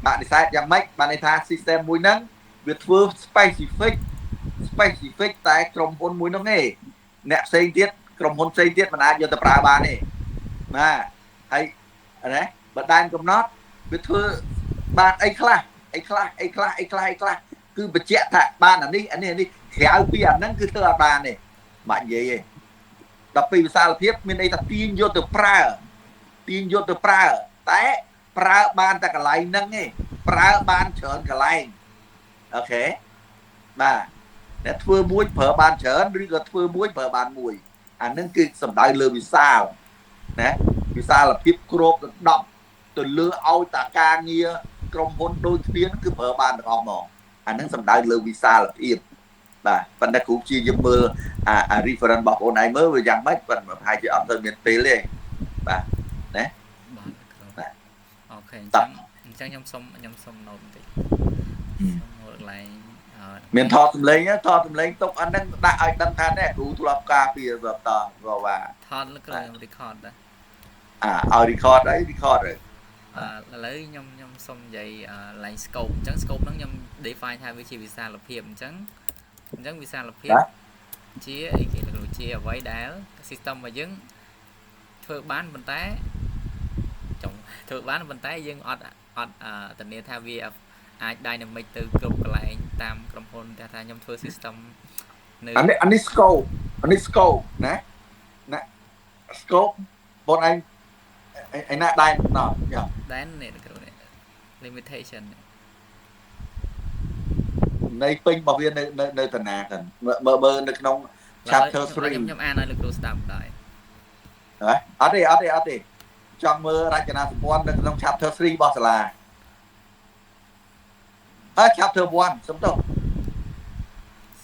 បដិសេធយ៉ាងម៉េចបានន័យថា system មួយហ្នឹងវាធ្វើ specific specific តែក្រុមហ៊ុនមួយហ្នឹងឯងអ្នកផ្សេងទៀតក្រុមហ៊ុនផ្សេងទៀតមិនអាចយកទៅប្រើបានទេបាទហើយណាបើដែនកំណត់វាធ្វើបានអីខ្លះអីខ្លះអីខ្លះអីខ្លះអីខ្លះគឺបញ្ជាក់ថាបានអានេះអានេះអានេះក្រៅពីអាហ្នឹងគឺធ្វើអត់បានទេបាច់និយាយទេដល់ពេលវិសាលភាពមានន័យថាទាញយកទៅប្រើទាញយកទៅប្រើតែប្រើបានតែកន្លែងហ្នឹងឯងប្រើបានច្រើនកន្លែង OK បាទតែធ្វើមួយប្រើបានច្រើនឬក៏ធ្វើមួយប្រើបានមួយអាហ្នឹងគឺសំដៅលើវិសាលណាវិសាលភាពគ្របដណ្ដប់ទៅលើឲ្យតាការងារក្រុមហ៊ុនដូចគ្នាគឺប្រើបានទាំងអស់ហ្មងអាហ្នឹងសំដៅលើវិសាលភាពបាទប៉ុន្តែគ្រូព្យាយាមមើលអា reference របស់បងឯងមើលវាយ៉ាងម៉េចប៉ុន្តែប្រហែលជាអត់ទៅមានពេលទេបាទណា បាទគ្រូបាទ OK អញ្ចឹងអញ្ចឹងខ្ញុំសុំខ្ញុំសុំ note បន្តិចសុំមើលកន្លែង មានថតសម្លេងថតសម្លេងទុកអាហ្នឹងដាក់ឲ្យដឹងថានេះគ្រូធ្លាប់ការពារតតវ៉ា ថតគ្រូខ្ញុំ record ដែរ អាឲ្យ record អី record អី ឥឡូវខ្ញុំខ្ញុំសុំនិយាយ line scope អញ្ចឹង scope ហ្នឹងខ្ញុំ define ថាវាជាវិសាលភាពអញ្ចឹងអញ្ចឹងវិសាលភាពជាអីគេលោកជាអ្វីដែល system របស់យើងធ្វើបានប៉ុន្តែចង់ធ្វើបានប៉ុន្តែយើងអត់អ អត់ធានាថាវាអាច dynamic ទៅគ្រប់កន្លែងតាមក្រុមហ៊ុនតែថាខ្ញុំធ្វើ system នៅអានេះ scope អានេះ scope ណាណា scope បងឯងឯណាដែនកំណត់យ៉ា ដែននេះគ្រូនេះ limitation នៃពេញរបស់វានៅនៅតាណាกันមើលមើលនៅក្នុង chapter 3ខ្ញុំអានឲ្យលោកគ្រូស្ដាប់ដែរ ហ៎អត់ទេអត់ទេអត់ទេចង់មើលរចនាសម្ព័ន្ធនៅក្នុង chapter 3របស់សាលាអើ chapter 1សុំទោស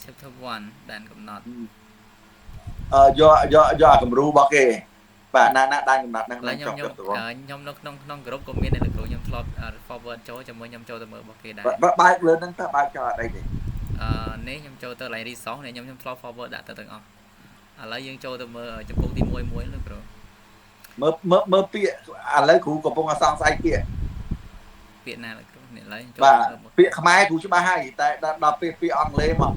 chapter 1ដែនកំណត់ អឺយកយកយកអាគំរូរបស់គេបាទណាណាដែនកំណត់ហ្នឹង ខ្ញុំខ្ញុំខ្ញុំនៅក្នុងក្នុងក្រុមក៏មានដែរលោកគ្រូខ្ញុំធ្លាប់ forward ចូលជាមួយខ្ញុំចូលទៅមើលរបស់គេដែរ បើកលើហ្នឹងតើបើកចោលអត់អីទេ អឺនេះខ្ញុំចូលទៅកន្លែង resource នេះខ្ញុំខ្ញុំធ្លាប់ forward ដាក់ទៅទាំងអស់ឥឡូវយើងចូលទៅមើលចំពោះទី1មួយលោកគ្រូ មើលមើលមើលពាក្យឥឡូវគ្រូកំពុងអសង្ស័យពាក្យ ពាក្យណាលោកគ្រូនេះឥឡូវ ចូលបាទពាក្យខ្មែរគ្រូច្បាស់ហើយតែដល់ពាក្យពាក្យអង់គ្លេសមក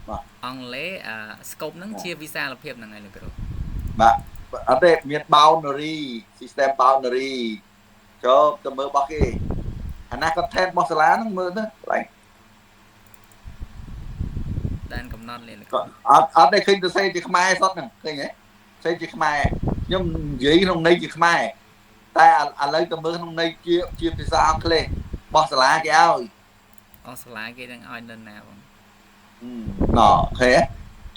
បាទអង់គ្លេសអា scope ហ្នឹងជាវិសាលភាពហ្នឹងហើយលោកគ្រូ បាទអត់ទេមាន boundary system boundary ចូលទៅមើលរបស់គេអាណា content របស់សាលាហ្នឹងមើលទៅកន្លែង ដែនកំណត់លេ អត់អត់ទេឃើញទៅសេជាខ្មែរសុទ្ធហ្នឹងឃើញទេសេជាខ្មែរខ្ញុំនិយាយក្នុងន័យជាខ្មែរតែឥឡូវទៅមើលក្នុងន័យជាជាភាសាអង់គ្លេសរបស់សាលាគេឲ្យ អស់សាលាគេនឹងឲ្យនៅណាបង ណ៎ឃើញទេ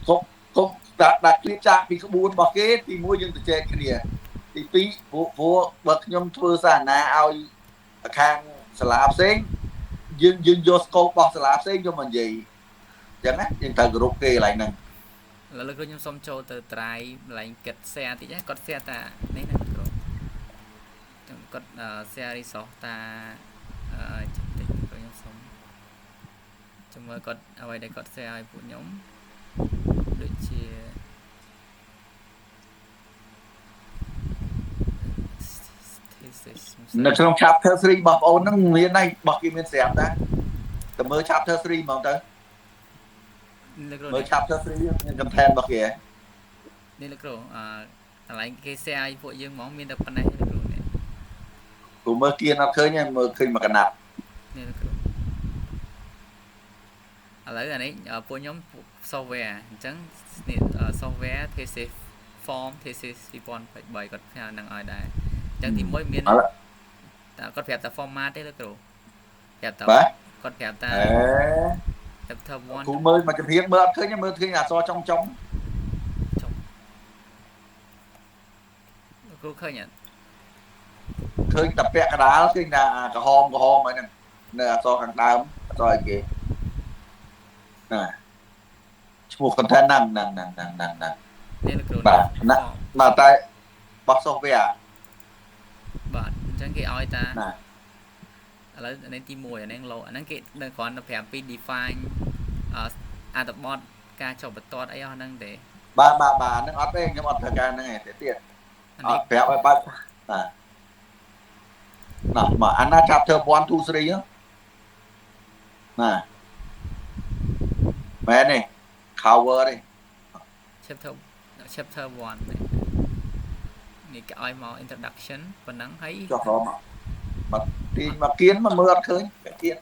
គុំគុំដាក់ដាក់ឃ្លៀចាក់ពីក្បួនរបស់គេទី1យើងទៅចែកគ្នាទី2ព្រោះព្រោះបើខ្ញុំធ្វើសារណាឲ្យខាងសាលាផ្សេងយើងយើងយក scope របស់សាលាផ្សេងយកមកនិយាយអញ្ចឹងណាយើងត្រូវគោរពគេកន្លែងហ្នឹង ឥឡូវលោកគ្រូខ្ញុំសុំចូលទៅ try កន្លែងគិត share តិចណាគាត់ share តានេះណាគ្រូគាត់ share resource តាអឺតិចគ្រូខ្ញុំសុំចាំមើលគាត់អ្វីដែលគាត់ share ឲ្យពួកខ្ញុំដូចជា thesis នៅក្នុង chapter 3របស់បងអូនហ្នឹងមានហើយរបស់គេមានស្រាប់ដែរទៅមើល chapter 3ហ្មងទៅ លោកគ្រូ មើល chapter 3មាន content របស់គេ នេះលោកគ្រូអឺកន្លែងគេ share ឲ្យពួកយើងហ្មងមានតែប៉ុណ្ណេះលោកគ្រូនេះ ព្រោះមើលគៀនអត់ឃើញទេមើលឃើញមកកណាត់ នេះលោកគ្រូឥឡូវអានេះពួកខ្ញុំ software អញ្ចឹងនេះ software thesis form thesis 2023គាត់ផ្ញើនឹងឲ្យដែរអញ្ចឹងទី1មានតែគាត់ប្រាប់តែ format ទេលោកគ្រូប្រាប់តែគាត់ប្រាប់តែ chapter 1 គ្រូមើលមកចំហៀងមើលអត់ឃើញទេមើលឃើញអក្សរចុងចុង ចុងលោកគ្រូឃើញអត់ ឃើញតែពាក់កណ្ដាលឃើញតែក្រហមក្រហមហ្នឹងនៅអក្សរខាងដើមអក្សរអីគេណាឈ្មោះ content ហ្នឹងហ្នឹងហ្នឹងហ្នឹងហ្នឹង នេះលោកគ្រូ បាទណាបាទតែបោះ software បាទអញ្ចឹងគេឲ្យតា ណា ឥឡូវនេះទី1អានេះលោអាហ្នឹងគេនៅគ្រាន់តែប្រាប់ពី define អអត្ថបទការចុះបន្ទាត់អីអស់ហ្នឹងទេ បាទបាទបាទហ្នឹងអត់ទេខ្ញុំអត់ត្រូវការហ្នឹងឯងទេទៀតអត់ប្រាប់ឲ្យបាត់បាទណាមកអាណា chapter 1 2 3ហ្នឹងណាមែនទេ cover ទេ chapter 1នេះនេះគេឲ្យមក introduction ប៉ុណ្ណឹងហើយ ចុះក្រមមកទាញមកគៀនមកមើលអត់ឃើញគៀន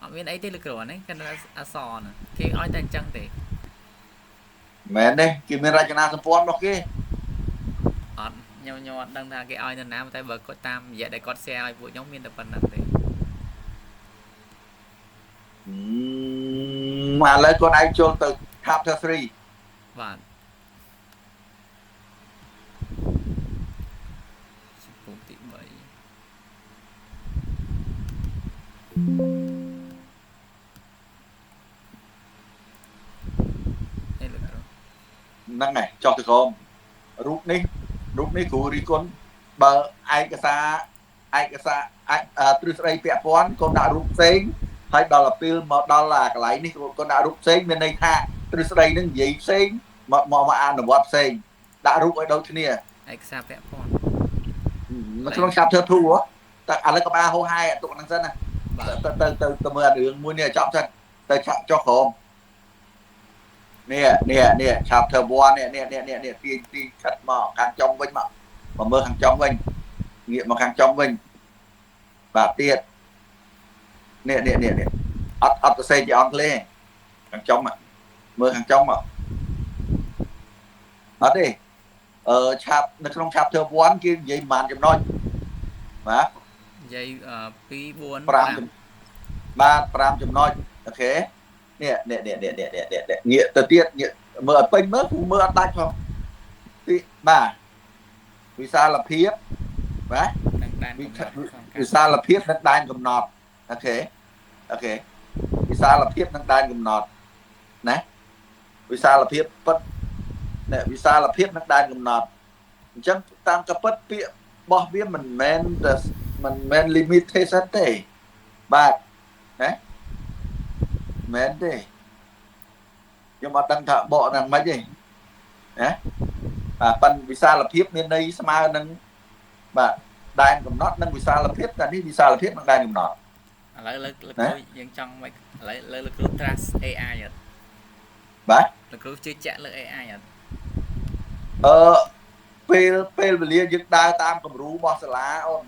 អត់មានអីទេលោកគ្រូអានេះគេអក្សរណាគេឲ្យតែអញ្ចឹងទេ មែនទេគេមានរចនាសម្ព័ន្ធរបស់គេ អត់ខ្ញុំខ្ញុំអត់ដឹងថាគេឲ្យនៅណាតែបើគាត់តាមរយៈដែលគាត់ share ឲ្យពួកខ្ញុំមានតែប៉ុណ្្នឹងទេ ឥឡូវគាត់ឯងចូលទៅ chapter 3 បាទចំពោះទី3នេះលោកគ្រូ ហ្នឹងហើយចុះទៅក្រោមរូបនេះរូបនេះគ្រូរីគុណបើឯកសារឯកសារទ្រឹស្ដីពាក់ព័ន្ធកូនដាក់រូបផ្សេងហើយដល់ពេលមកដល់អាកន្លែងនេះកូនដាក់រូបផ្សេងមានន័យថាទ្រឹស្ដីនឹងនិយាយផ្សេងមកមកមកអនុវត្តផ្សេងដាក់រូបឲ្យដូចគ្នា ឯកសារពាក់ព័ន្ធ នៅក្នុង chapter 2ហ៎តែឥឡូវកុំអាហោហែទុកហ្នឹងសិនណា បាទ ទៅទៅទៅទៅមើលអារឿងមួយនេះឲ្យចប់សិនទៅឆាក់ចុះក្រោមនេះនេះនេះ chapter 1នេះនេះនេះនេះទាញទាញខិតមកខាងចុងវិញមកមកមើលខាងចុងវិញងាកមកខាងចុងវិញ បាទទៀតនេះនេះនេះនេះអត់អត់សរសេរជាអង់គ្លេសខាងចុងមើលខាងចុងមកអត់ទេអឺឆាប់នៅក្នុង chapter 1គេនិយាយប្រហែលចំណុចបាទនិយាយ2 4 5បាទ5ចំណុចអូខេនេះនេះនេះនេះនេះនេះងាកទៅទៀតងាកមើលអត់ពេញមើលមើលអត់ដាច់ផងទីបាទវិសាលភាពបាទនឹងដែនកំណត់វិសាលភាពនិងដែនកំណត់អូខេអូខេវិសាលភាពនិងដែនកំណត់ណាវិសាលភាពពិតនេះវិសាលភាពនិងដែនកំណត់អញ្ចឹងតាមកពិតពាក្យរបស់វាមិនមែនមិនមែន limitation ទេបាទណាមែនទេខ្ញុំអត់ដឹងថាបកហ្នឹងមិនទេណាបាទប៉ិនវិសាលភាពមានន័យស្មើនឹងបាទដែនកំណត់និងវិសាលភាពតែនេះវិសាលភាពនិងដែនកំណត់ឥឡូវលើលោកគ្រូយើងចង់មិនឥឡូវលើលោកគ្រូ trust AI អត់បាទលោកគ្រូជឿជាក់លើ AI អត់អឺពេលវេលាយើងដើរតាមគំរូរបស់សាលាអូន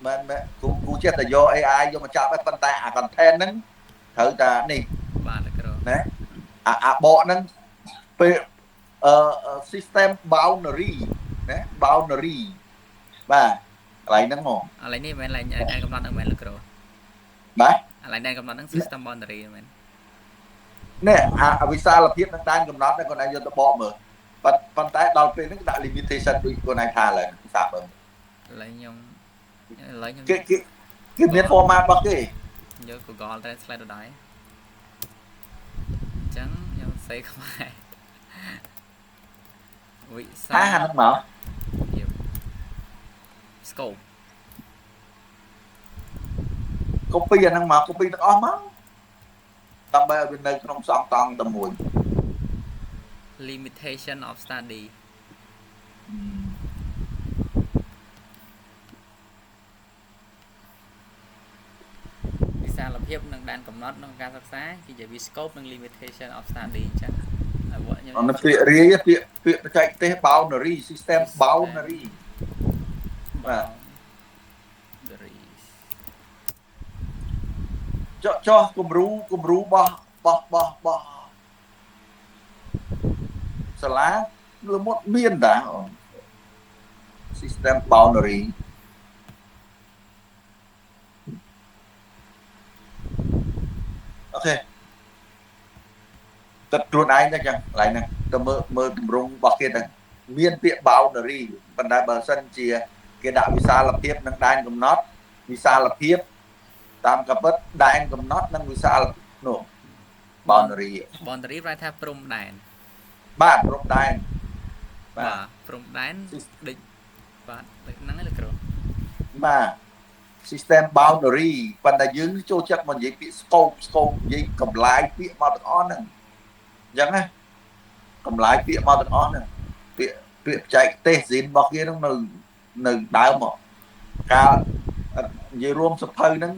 មិនមែនគ្រូចេះតែយក AI យកមកចាប់ឯងប៉ុន្តែអា content ហ្នឹងត្រូវតែនេះបាទលោកគ្រូណាអាបកហ្នឹងពេលអឺ system boundary ណា boundary បាទកន្លែងហ្នឹងហ្មងកន្លែងនេះមិនមែនកន្លែងដែនកំណត់ហ្នឹងមែនលោកគ្រូបាទកន្លែងដែនកំណត់ហ្នឹង system boundary មែននេះអាវិសាលភាពនឹងដែនកំណត់ហ្នឹងគាត់ឯងយកទៅបកមើលប៉ុន្តែដល់ពេលហ្នឹងដាក់ limitation ដូចគាត់ឯងថាឡើយសាប់មើលឥឡូវខ្ញុំឥឡូវខ្ញុំគេគេមាន format របស់គេយក Google Translate ទៅដែរអញ្ចឹងខ្ញុំសេខ្មែរវិសាលហ្នឹងមក scope copy អាហ្នឹងមក copy ទាំងអស់មកដើម្បីឲ្យវានៅក្នុងសងតង់តែមួយ limitation of study វិសាលភាពនិងដែនកំណត់ក្នុងការសិក្សាគេនិយាយពី scope និង limitation of study អញ្ចឹងខ្ញុំអត់ពាក្យរាយពាក្យពាក្យបច្ចេកទេស boundary system boundary បាទចុះគំរូគំរូរបស់របស់របស់សាលាលមុតមានតា system boundary អូខេទឹកខ្លួនឯងទៅចឹងកន្លែងហ្នឹងទៅមើលមើលទម្រង់របស់គេទៅមានពាក្យ boundary ប៉ុន្តែបើសិនជាគេដាក់វិសាលភាពនិងដែនកំណត់វិសាលភាពតាមកពិតដែនកំណត់និងវិសាលនោះ boundary boundary ប្រែថាព្រំដែនបាទព្រំដែនបាទព្រំដែនដូចបាទដូចហ្នឹងឯងលោកគ្រូបាទ system boundary ប៉ុន្តែយើងចូលចិត្តមកនិយាយពាក្យ scope scope និយាយកម្លាយពាក្យមកទាំងអស់ហ្នឹងអញ្ចឹងណាកម្លាយពាក្យមកទាំងអស់ហ្នឹងពាក្យពាក្យបច្ចេកទេសស៊ីនរបស់គេហ្នឹងនៅដើមមកកាលនិយាយរួមសភៅហ្នឹង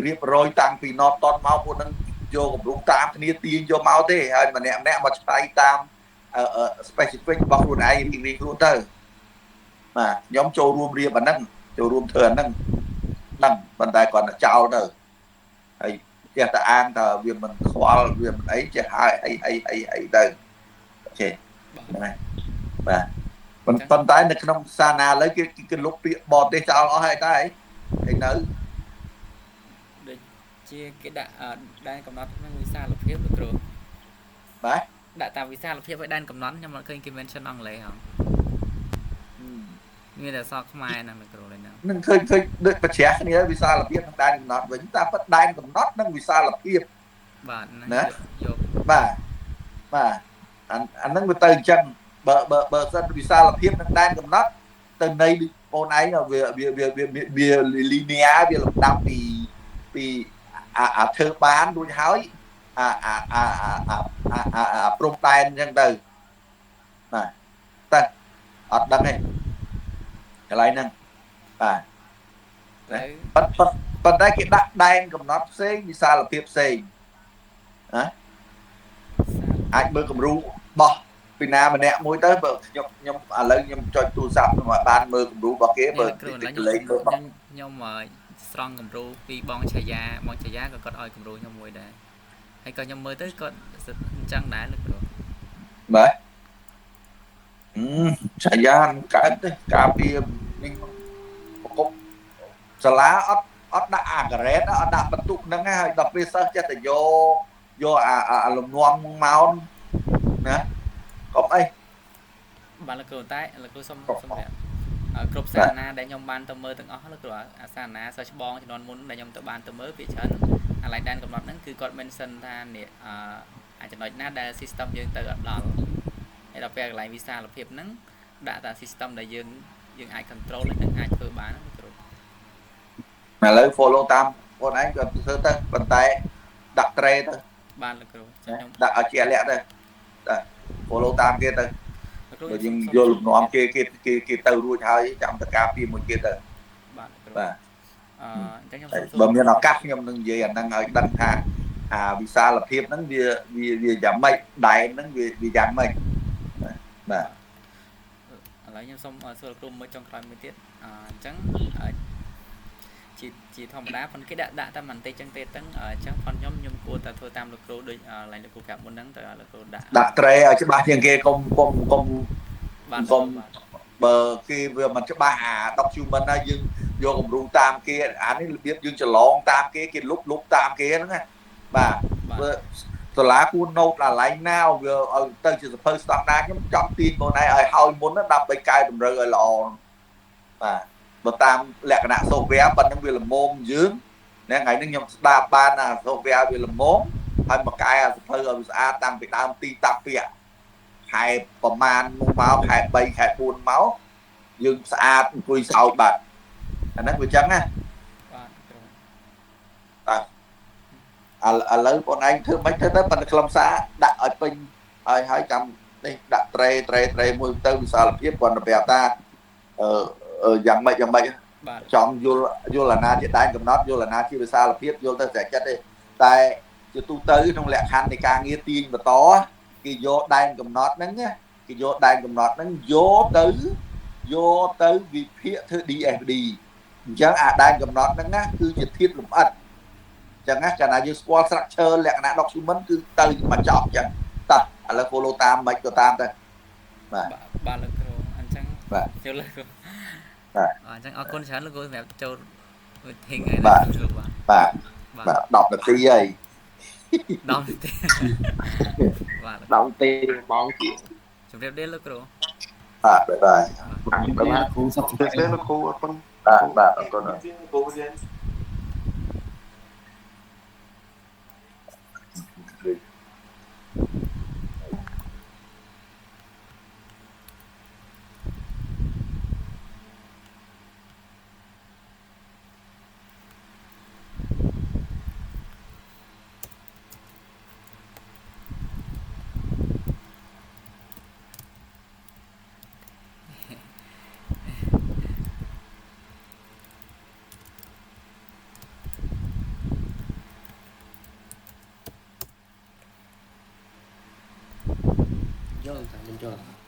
រៀបរយតាំងពីណតតមកពួកហ្នឹងយកគម្រោងតាមគ្នាទាញយកមកទេហើយម្នាក់ម្នាក់មកឆ្នៃតាម specific របស់ខ្លួនឯងរៀងៗខ្លួនទៅបាទខ្ញុំចូលរួមរៀបអាហ្នឹងចូលរួមធ្វើអាហ្នឹងដឹងប៉ុន្តែគាត់ទៅចោលទៅហើយចេះតែអាងតើវាមិនខ្វល់វាមិនអីចេះហើយអីអីអីអីទៅអូខេហ្នឹងហើយបាទប៉ុន្តែនៅក្នុងសាសនាឥឡូវគេគេលុបពាក្យបរទេសចោលអស់ហើយតែអីនៅដូចជាគេដាក់ដែនកំណត់ក្នុងវិសាលភាពលោកគ្រូបាទដាក់តាមវិសាលភាពឲ្យដែនកំណត់ខ្ញុំអត់ឃើញគេ mention អង់គ្លេសហ៎មានតែអក្សរខ្មែរហ្នឹងលោកគ្រូឡើយហ្នឹងនឹងឃើញឃើញដូចប្រជ្រះគ្នាវិសាលភាពនិងដែនកំណត់វិញតាមពិតដែនកំណត់និងវិសាលភាពបាទណាយកបាទបាទអាហ្នឹងវាទៅអញ្ចឹងបើបើបើសិនវិសាលភាពនិងដែនកំណត់ទៅនៃបងឯងវាវាវាវា linear វាលំដាប់ពីពីអាធ្វើបានរួចហើយអាអាអាអាអាអាព្រំដែនអញ្ចឹងទៅបាទតែអត់ដឹងទេកន្លែងហ្នឹងបាទប៉ុន្តែគេដាក់ដែនកំណត់ផ្សេងវិសាលភាពផ្សេងណាអាចមើលគំរូបោះពីណាម្នាក់មួយទៅបើខ្ញុំខ្ញុំឥឡូវខ្ញុំចុចទូរស័ព្ទខ្ញុំឲ្យបានមើលគំរូរបស់គេមើលលេខមើលខ្ញុំខ្ញុំ ស្រង់គំរូពីបងឆាយាបងឆាយាក៏គាត់ឲ្យគំរូខ្ញុំមួយដែរហើយក៏ខ្ញុំមើលទៅគាត់អញ្ចឹងដែរលោកគ្រូ បាទឆាយាកើតទេការពារនេះប្រកបសាលាអត់អត់ដាក់អាការ៉េតអត់ដាក់បន្ទុកហ្នឹងហើយដល់ពេលសិស្សចេះតែយកយកអាលំនាំមកណាកុំអី បាទលោកគ្រូតែលោកគ្រូសុំសុំប្រាប់គ្រប់សារណាដែលខ្ញុំបានទៅមើលទាំងអស់លោកគ្រូអាសារណាសិស្សច្បងជំនាន់មុនដែលខ្ញុំទៅបានទៅមើលពីច្រើនអាឡៃដែនកំណត់ហ្នឹងគឺគាត់ mention ថានេះអាចំណុចណាដែល system យើងទៅអត់ដល់ហើយដល់ពេលកន្លែងវិសាលភាពហ្នឹងដាក់តា system ដែលយើងយើងអាច control និងអាចធ្វើបានលោកគ្រូ ឥឡូវ follow តាមខ្លួនឯងក៏ធ្វើទៅប៉ុន្តែដាក់ត្រេទៅ បាទលោកគ្រូ ខ្ញុំដាក់ឲ្យជាក់លាក់ទៅបាទ follow តាមគេទៅបើយើងយល់លំនាំគេគេគេគេទៅរួចហើយចាំតការពីមួយគេទៅ បាទគ្រូ បាទ អឺអញ្ចឹងខ្ញុំ បើមានឱកាសខ្ញុំនឹងនិយាយអាហ្នឹងឲ្យដឹងថាអាវិសាលភាពហ្នឹងវាវាវាយ៉ាងម៉េចដែនហ្នឹងវាវាយ៉ាងម៉េចបាទ ឥឡូវខ្ញុំសូមសួរគ្រូមួយចុងក្រោយមួយទៀតអញ្ចឹងជាជាធម្មតាប៉ុនគេដាក់ដាក់តែបន្តិចចឹងទេតឹងអញ្ចឹងប៉ុនខ្ញុំខ្ញុំគួរតែធ្វើតាមលោកគ្រូដូចឡើងលោកគ្រូប្រាប់មុនហ្នឹងទៅលោកគ្រូដាក់ ដាក់ត្រេឲ្យច្បាស់ជាងគេកុំកុំកុំ បាទ កុំបើគេវាមិនច្បាស់អា document ហើយយើងយកគំរូតាមគេអានេះរបៀបយើងច្រឡងតាមគេគេលុបលុបតាមគេហ្នឹងណាបាទសាលាគួរ note អាឡែងណាវាឲ្យទៅជាសភៅស្តង់ដារខ្ញុំចង់ទាញបងឯងឲ្យហើយមុនដើម្បីកែតម្រូវឲ្យល្អបាទបើតាមលក្ខណៈ software ប៉ុណ្្នឹងវាល្មមយើងណាថ្ងៃនេះខ្ញុំស្ដាប់បានអា software វាល្មមហើយមកកែអាសភៅឲ្យវាស្អាតតាំងពីដើមទីតាំងពីខែប្រមាណមកមកខែ3ខែ4មកយើងស្អាតអង្គុយសោចបាត់អាហ្នឹងវាចឹងណា បាទគ្រូ បាទឥឡូវបងឯងធ្វើមិនធ្វើទៅប៉ុន្តែខ្លឹមសារដាក់ឲ្យពេញហើយហើយចាំនេះដាក់ត្រេត្រេត្រេមួយទៅវិសាលភាពគាត់ប្រាប់ថាអឺយ៉ាងម៉េចយ៉ាងម៉េចចង់យល់យល់អាណាជាដែនកំណត់យល់អាណាជាវិសាលភាពយល់ទៅស្រេចចិត្តទេតែជាទូទៅក្នុងលក្ខខណ្ឌនៃការងារទាញបន្តគេយកដែនកំណត់ហ្នឹងគេយកដែនកំណត់ហ្នឹងយកទៅយកទៅវិភាគធ្វើ DFD អញ្ចឹងអាដែនកំណត់ហ្នឹងណាគឺជាធាតុលម្អិតអញ្ចឹងណាកាលណាយើងស្គាល់ structure លក្ខណៈ document គឺទៅមកចប់អញ្ចឹងតោះឥឡូវ follow តាមមិនក៏តាមទៅបាទ បាទលោកគ្រូអញ្ចឹង បាទ ចូលលោកគ្រូ បាទ អញ្ចឹងអរគុណច្រើនលោកគ្រូសម្រាប់ចូល meeting ហើយ បាទ គ្រូបាទ បាទបាទ10នាទីហើយ 10នាទីបាទ 10នាទីបងជា ជម្រាបលាលោកគ្រូ បាទបាយបាយ បាទគ្រូសុខ ជម្រាបលាលោកគ្រូអរគុណ បាទបាទអរគុណ គ្រូយើង យល់តែខ្ញុំយល់